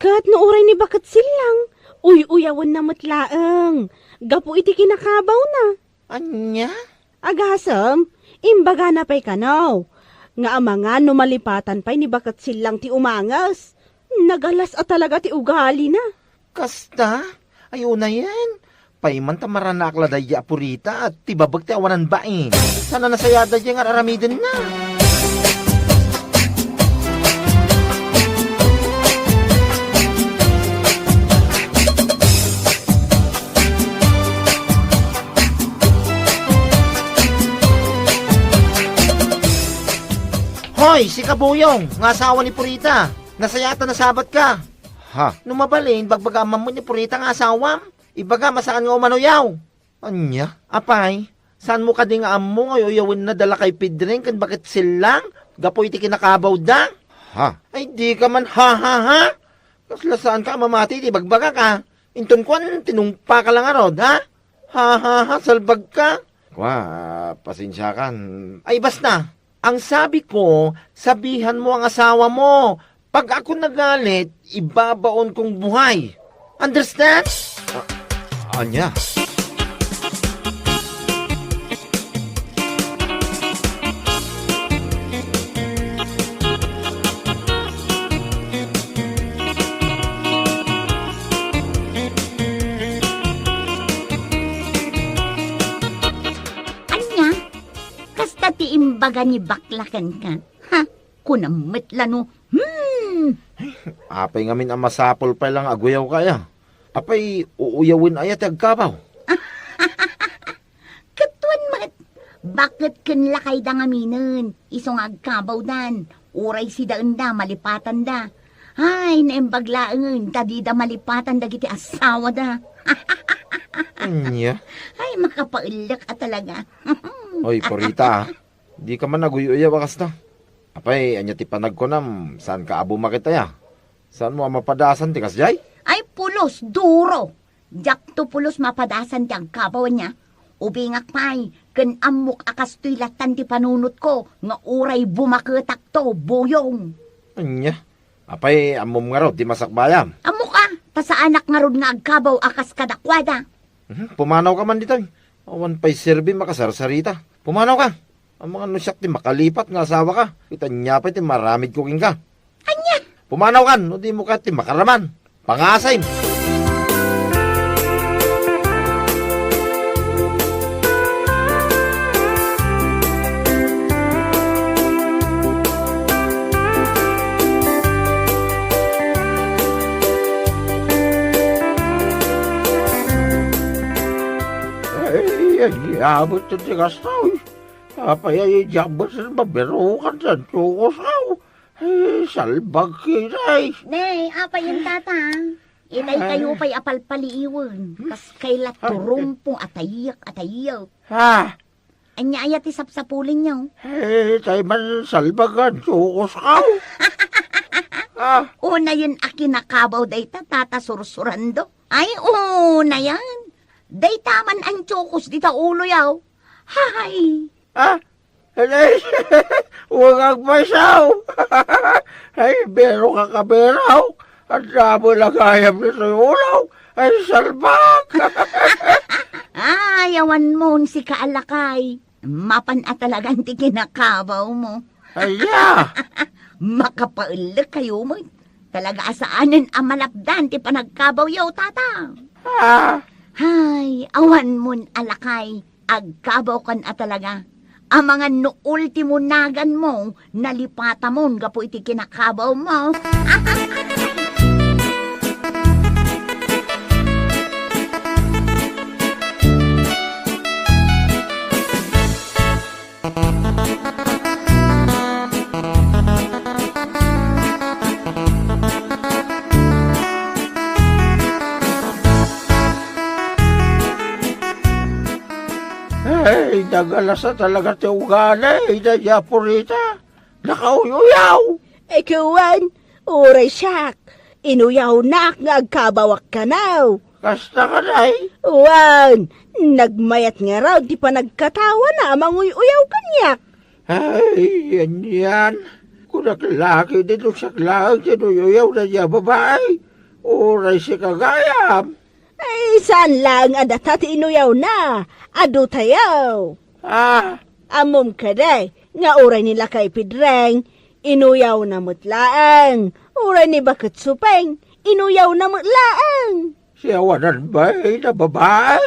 Ket no uray ni Baket Sillang, uy-uyawenna met laeng gapu iti kinakabawna. Ania? Agasem, imbagana pay kano nga amangan no malipatan pay ni Baket Sillang ti umanges. Nagalas a talaga ti ugalina. Kasta? Ay, unayen. Pay man ta maranaak la daydi a Purita, ti babek ti awanan bain. Saan a nasayaat daydi nga ar-aramidenna. Hoy, sika Buyong, nga asawa ni Purita. Nasayaat a nasabat ka. Ha? No mabalin, bagbagaam man met ni Purita nga asawam. Ibaga, masaan nga umanoyaw. Ania? Apay, saanmo kadi nga ammo nga uyawenna da lakay Pedring ken Baket Sillang gapu iti kinakabawda? Ha? Ay, di ka man ha, ha, ha? Kasla saan ka a mamati iti bagbagak, a? Inton kuan, tinungpa ka la ngarud, ha? Ha, ha, ha, salbag ka. Kua, pasensiakan. Ay, basta. Ang sabi ko, sabihan mo ang asawa mo. Pag ako nagalit, ibabaon kong buhay. Understand? A-, ania? Ania? Kasta ti imbaga ni bakla kenka? Ha? Kunam met la no, hmm! Apay ngamin a masapul pay la nga aguyawka aya? Apay, uuyawen aya ti agkabaw? Ket wen met, baket ken lakayda ngaminen, isu nga agkabawdan, uray sidaenda, malipatanda. Ay, naimbag laengen ta dida malipatan dagiti asawada. Ania? Ay, makapaellek a talaga. Oy, Purita, a. Di ka man aguy-uyaw a kasta. Apay, ania ti panagkunam, saan ka a bumaket aya? Saanmo a mapadasan ti kasdiay? Ay, pulos, duro! Diakto pulos mapadasan ti agkabaw ania. Ubingak pay, ken ammok a kastoy lattan ti panunotko nga uray bumaketakto, Buyong. Ania? Apay, ammom ngarud ti masakbayam? Ammok a, ta saanak ngarud nga agkabaw a kas kadakuada. Mhm, pumanawka man ditoy. Awan pay serbim a kasarsarita. Pumanawka. Amangan no siak ti makalipat nga asawaka, ket ania pay ti maaramidko kenka? Ania? Pumanawkan, no dimo kayat ti makaraman. Pangasim! Ay, ay, abot ti kasta, uy. Apay, ay, diak met mabirukan ti antiokos, aw. Ay, salbag, kitay. Ne, apay, yen, tata? Itay kayo pay a palpaliiwen. Kas kayla turumpo, atayek, atayek. Ha? Ania aya ti sapsapulenyo? Eh, tay man salbag nga antiokos, aw. Ah. Unayen a kinakabaw dayta, tata Sursurando. Ay, unayen. Dayta man antiokos dita uloyo, aw. Hay! Ah, ay, huwag agpaysaw. Ay, bero ka, kaberaw. Ang damo na gayam ni Suyulaw. Ay, salbak. Ay, awan mo, sika a lakay. Mapan a talagan ti kinakabaw mo. Aya! Makapaellek kayo mo. Talaga a saanen a malapdan ti panagkabaw yo, tata. Ah. Hay, awan mon a lakay. Agkabawkan a talaga. Amangan no ultimo naganmo, nalipatamon gapu iti kinakabawmo. Ay, nagalasa talaga ti ugali, daydi a Purita. Nakauy-uyaw. Ay, kuwan, uray siak. Inuyawnak nga agkabawak kanaw. Kasta kadi? Wen, nagmayat ngarud ti panagkatawana a manguy-uyaw kaniak. Ay, yan, yan. Kunak la ketdi no siak laeng ti inuy-uyaw daydiay a babai. Uray sika gayam. Ay, saan laeng a data ti inuyawna? Adu tayo. Ah, ammom kadi nga uray ni Lakay Pedreng, inuyawna met laeng. Uray ni Baket Supeng, inuyawna met laeng. Siya awanan bain a babai?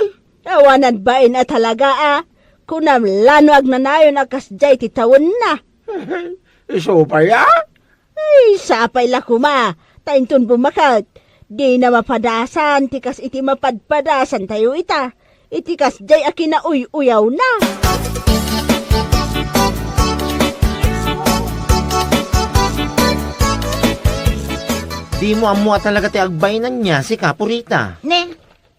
Awanan bain a talaga a. Kunam la no agnanayon a kasdiay ti tawenna. Isu pay a? Ay, sapay la koma, ta inton bummaket, dina mapadasan ti kas iti mapadpadasantayo ita, iti kasdiay a kinauy-uyawna. Dimo ammo a talaga ti agbainanna, sika, Purita. Ne,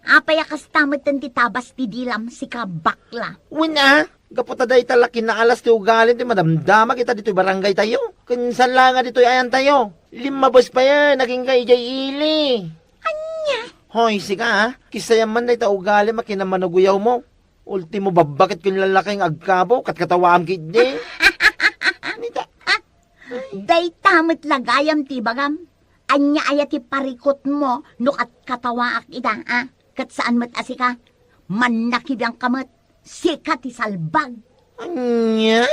apay a kasta metten ti tabas ti dilam, sika, bakla? Wen a, gapu ta dayta la kinaalas ti ugalim ti madamdama ita ditoy barangaytayo. Ken saan la nga ditoy ayantayo. Limmabes payen agingga idiay ili. Ania? Hoy, sika, a. Kisayam man dayta ugalim a kinammanuguyawmo. Ultimo, babbaket ken lalaki nga agkabaw, katkatawaam ketdi. Nita. Dayta met la gayam ti ibagam. Ania aya ti parikutmo no katkatawaak ita, a? Ket saan met a sika, mannakibiangka met. Sika ti salbag. Ania?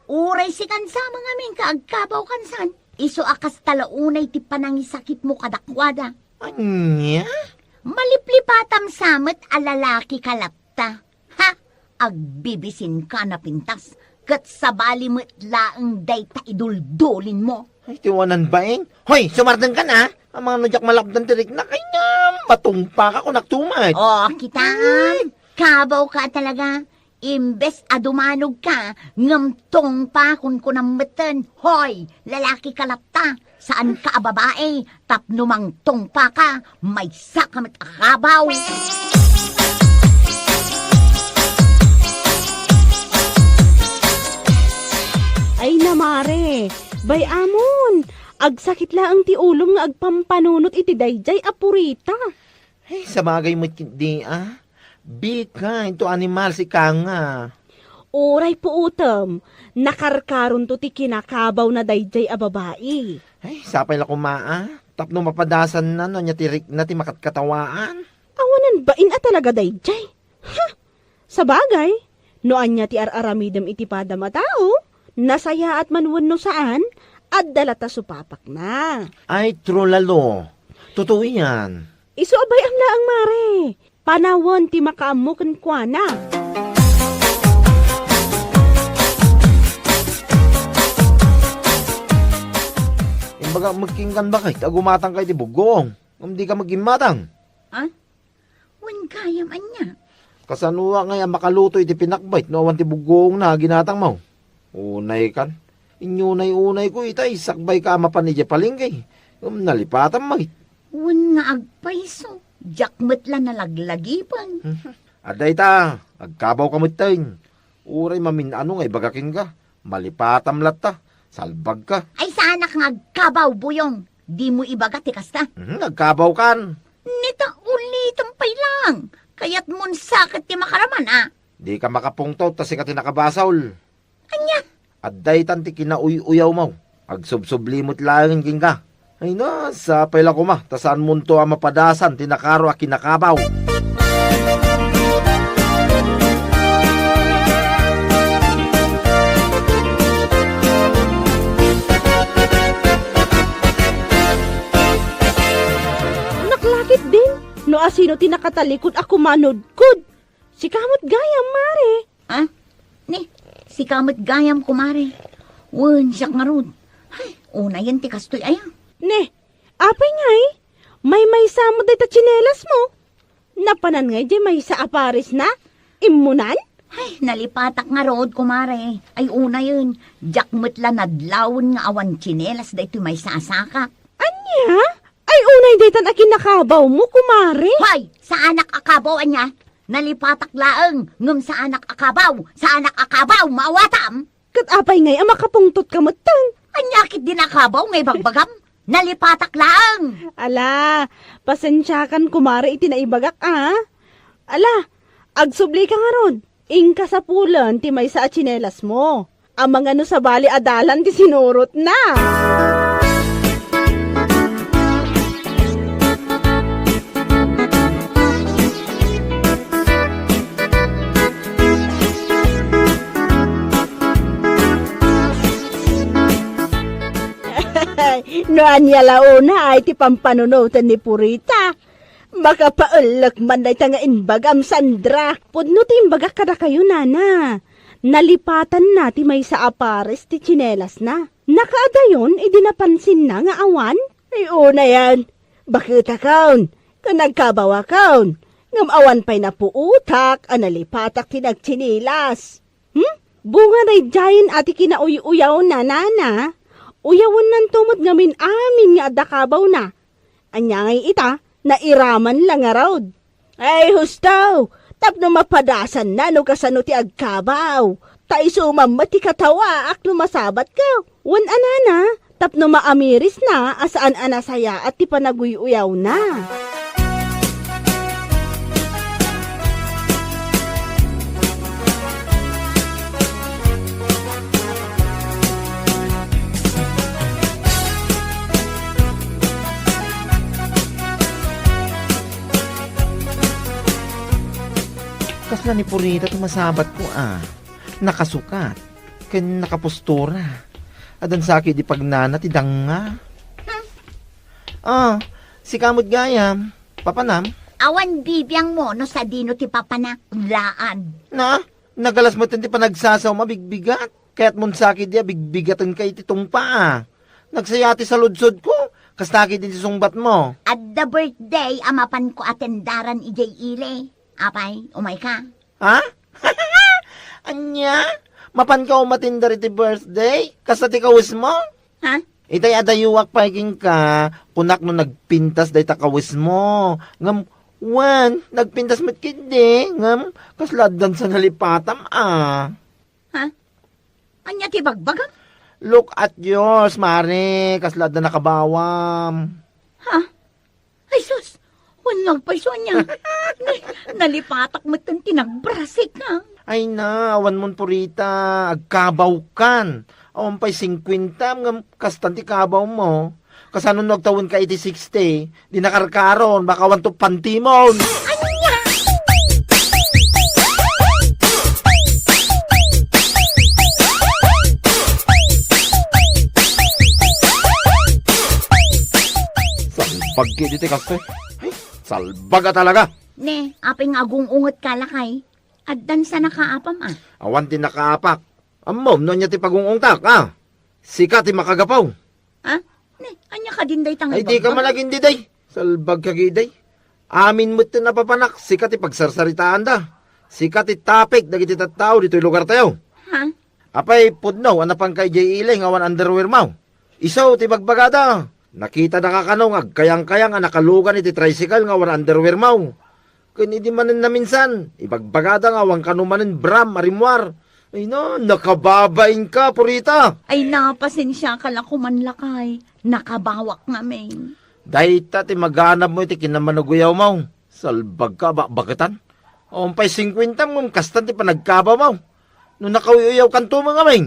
Uray sikan sa mangamin ka agkabaw kansan. Isu a kasta la unay ti panangisakitmo kadakuada. Ania? Maliplipatam sa met a lalaki ka latta. Ha? Agbibisinka napintas, ket sabali met laeng dayta iduldulinmo. Ay, ti wanan bain. Hoy, sumardengkan a! Amangan no diak malapdan ti riknak, ay ngem, matungpaka kunak tumet. O, kitaem, kabawka talaga. Imbes a dumanogka, ngem tungpa kunkunam metten. Hoy, lalaki ka latta, saanka a babai, tapno mangtungpaka, maysaka met a kabaw. Ay na, mare, bay-amon, agsakit laeng ti ulom nga agpampanunot iti daydiay a Purita. Ay, sabagay met ketdi a. Bika, into animal sika nga. Uray puutem, nakarkaronto ti kinakabawna daydiay a babai. Ay, sapay la koma a. Tapno mapadasanna no ania ti rikna ti makatkatawaan. Awanan bain a talaga daydiay. Ha! Sabagay, no ania ti ar-aramidem iti padam a tao, nasayaat man wenno saan, adda latta supapakna. Ay, true lalo. Totoo yan. Isu a bay-am laeng, mare. Panawen ti makaammo kenkuana. Imbagak met kenka, baket, a gumatangka iti buggoong. Ngem dika met immatang. Ah? Wen gayam ania? Kasanoak ngay a makaluto iti pinakbet no awan ti buggoongna a ginatangmo? Unaykan. Inyunay-unayko ita, sakbayka a mapan idiay palengke. Ngem nalipatam met. Wen nga agpayso, diak met la nalaglagipen. Adda ita, agkabawka metten. Uray mamin-ano nga ibaga kenka, malipatam latta, salbagka. Ay, saanak nga agkabaw, Buyong. Dimo ibaga ti kasta. Mhm, agkabawkan. Nita, ulitem pay lang. Kayatmon sa ket ti makaraman, a? Dika makapungtot ta sika ti nakabasol. Ania? Adda itan ti kinauy-uyawmo. Agsubsubli met laeng kenka. Ay na, sapay la koma, ta saanmonto a mapadasan ti nakaro a kinakabaw. Naklakit din, no asino ti nakatalikod a kumanudkod. Sika met gayam, mare. Ah? Ni, sika met gayam, kumare. Wen, siak ngarud. Ay, unayen ti kastoy aya. Ni, apay ngay? Maymaysa met dayta tsinelasmo? Napanan ngay diay maysa a paresna? Immunan? Ay, nalipatak ngarud, kumare. Ay, unayen, diak met la nadlawen nga awan tsinelas daytoy maysa a sakak. Ania? Ay, unay daytan a kinakabawmo, kumare. Hoy, saanak a kabaw, ania? Nalipatak laeng, ngem saanak a kabaw, saanak a kabaw, maawatam? Ket apay ngay a makapungtotka metten? Ania ketdi a kabaw nga ibagbagam? Nalipatak laeng! Ala, pasensiakan kumare iti naibagak, a. Ala, agsubli ka ngarud. Inka sapulen ti maysa a tsinelasmo. Amangan no sabali a dalan ti sinurotna. No ania la unay ti pampanunoten ni Purita, makapaellek man dayta nga imbagam, Sandra. Pudno ti imbagak kadakayo, nana. Nalipatanna ti maysa a pares ti tsinelasna. Nakaadayon idi napansinna nga awan. Ay, unayen, baketakon, ken agkabawakon, ngem awan pay napuotak a nalipatak ti nagtsinilas. Hmm? Bunga daydiayen a ti kinauy-uyawna, nana. Uyawennanto met ngamin amin nga adda kabawna. Ania ngay ita, nairaman la ngarud. Ay, husto! Tapno mapadasanna no kasano ti agkabaw. Ta isu man met ti katawaak no masabatko. Wen a, nana, tapno maamirisna a saan a nasayaat ti panaguy-uyawna. Kasla ni Purita ti masabatko, a. Nakasukat ken nakapostura. Addan sa ketdi pagnana ti danga. Hmm. Ah, sika met gayam, papanam? Awan bibiangmo no sadino ti papanak, laan. Na, nagalas met ti panagsasawam a bigbigat. Kayatmon sa ketdi a bigbigatenka iti tungpa, a. Nagsaya ti saludsodko, kasta ketdi ti sungbatmo. Adda birthday a mapanko a tendaran idiay ili. Apay, umayka? Ha? Ania? Mapanka umatindar iti birthday? Kasta ti kawesmo? Ha? Itay adayuak pay kenka, kunak no nagpintas dayta kawesmo. Ngem, wen, nagpintas met ketdi. Ngem, kasla addan sa nalipatam, a. Ha? Ania ti bagbagam? Look at yours, Mare. Kasla adda nakabawam. Ha? Ay, sus! Wen nagpayso ania? Nalipatak met ti nagbrasik, ha? Ay na, awan mon purita. Agkabawkan. Awan pay singkuentam, ngem kastan ti kabawmo. Kasano no agtawenka iti sixty? Di nakarkaron, baka awan to pantimon. Ania? Salbag ketdi ti kastoy. Ay, salbag a talaga. Ne, apay nga agung-ungetka, lakay? Addan sa nakaapam, a. Awan ti nakaapak. Ammom no ania ti pagung-ungtak, a. Sika ti makagapu. Ha? Ne, ania kadin dayta nga ibagbagam? Ay, dika man agin diday. Salbagka ketdi. Amin met ti napapanak, sika ti pagsarsaritaanda. Sika ti topic dagiti tattao ditoy lugartayo. Ha? Apay, pudno a napanka idiay ili nga awan underwearmo? Isu ti bagbagada. Nakitadaka kano nga agkayangkayang a nakalugan iti tricycle nga awan underwearmo? Ken idi manen naminsan, ibagbagada nga awan kano manen bram a rimmuar. Ay na, nakababainka, Purita! Ay na, pasensiaka la koman, lakay. Nakabawak ngamin. Dayta ti maganabmo iti kinammanaguyawmo. Salbagka, bakbaketan. Awan pay singkuentam ngem kastan ti panagkabawmo. No nakauy-uyawkanto met ngamin.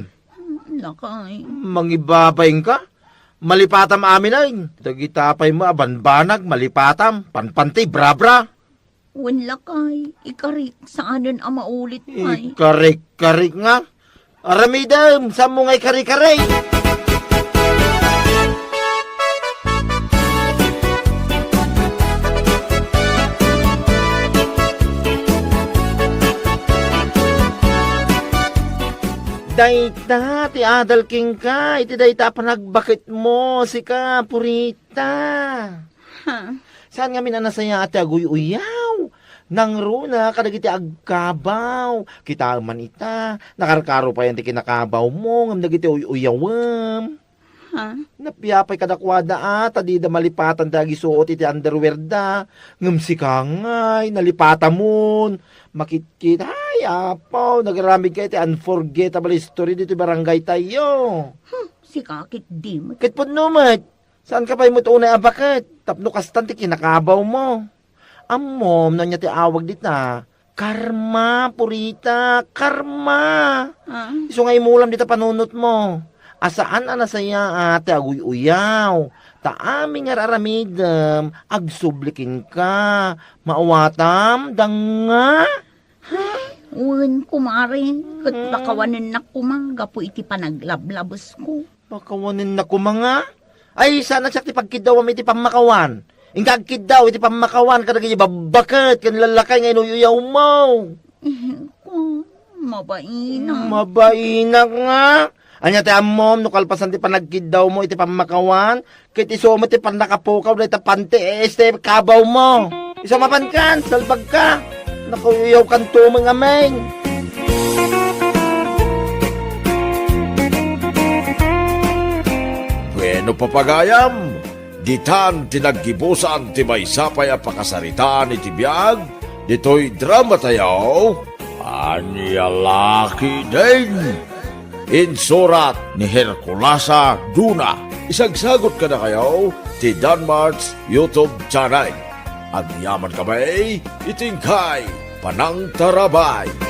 Lakay. Mangibabainka? Malipatam amin ay. Dagita pay met a banbanag, malipatam, panpanti, brabra. Wen lakay, ikarik, saanen a maulit pay. Ikarik-karik nga. Aramidem, saanmo nga ikarik-karik? Dayta ti adal kenka iti dayta a panagbaketmo, sika, Purita. Ha? Saan ngamin a nasayaat ti aguy-uyaw? Nangruna kadagiti agkabaw. Kitaem man ita, nakarkaro payen ti kinakabawmo ngem dagiti uy-uyawem. Ha? Napia pay kadakuada a ta dida malipatan ti agisuot iti underwear da. Ngem sika ngay, nalipatamon. Makitkit, ay, apo, nagaramidka iti unforgettable history ditoy barangay tayo. Hmm, sika ketdi met. Ket pudno met. Saanka pay met unay a baket tapno kastan ti kinakabaw mo. Ammom no ania ti awag dita? Karma, Purita, karma. Ah. Isu nga imulam dita panunot mo. A saan a nasayaat ti aguy-uyaw. Ta amin nga ar-aramidem, agsubli kenka. Maawatam, danga? Wen, kumare, ket Hmm. pakawanennak koma gapu iti panaglablabesko. Pakawanennak koma nga? Ay, saan a siak ti pagkiddawam iti pammakawan. Inka agkiddaw iti pammakawan kadagiti babbaket ken lallakay nga inuy-uyawmo. Eh, ko, mabainak. Mabainak nga. Ania ti ammom no kalpasan ti panagkiddawmo iti pammakawan, ket isu met ti pannakapukaw dayta panti, eh, este kabawmo. Isu mapankan, salbagka. Nakuyuyawkan tumeng amin. Bueno, papagayam, ditan ti naggibusan ti maysa pay a pakasaritaan iti biag ditoy drama tayo. Ania la ketdin? Insurat ni Herculasa Duna. Isagsagot kadakayo ti Danmart's YouTube channel. Agyaman kami iti inkay panangtarabay.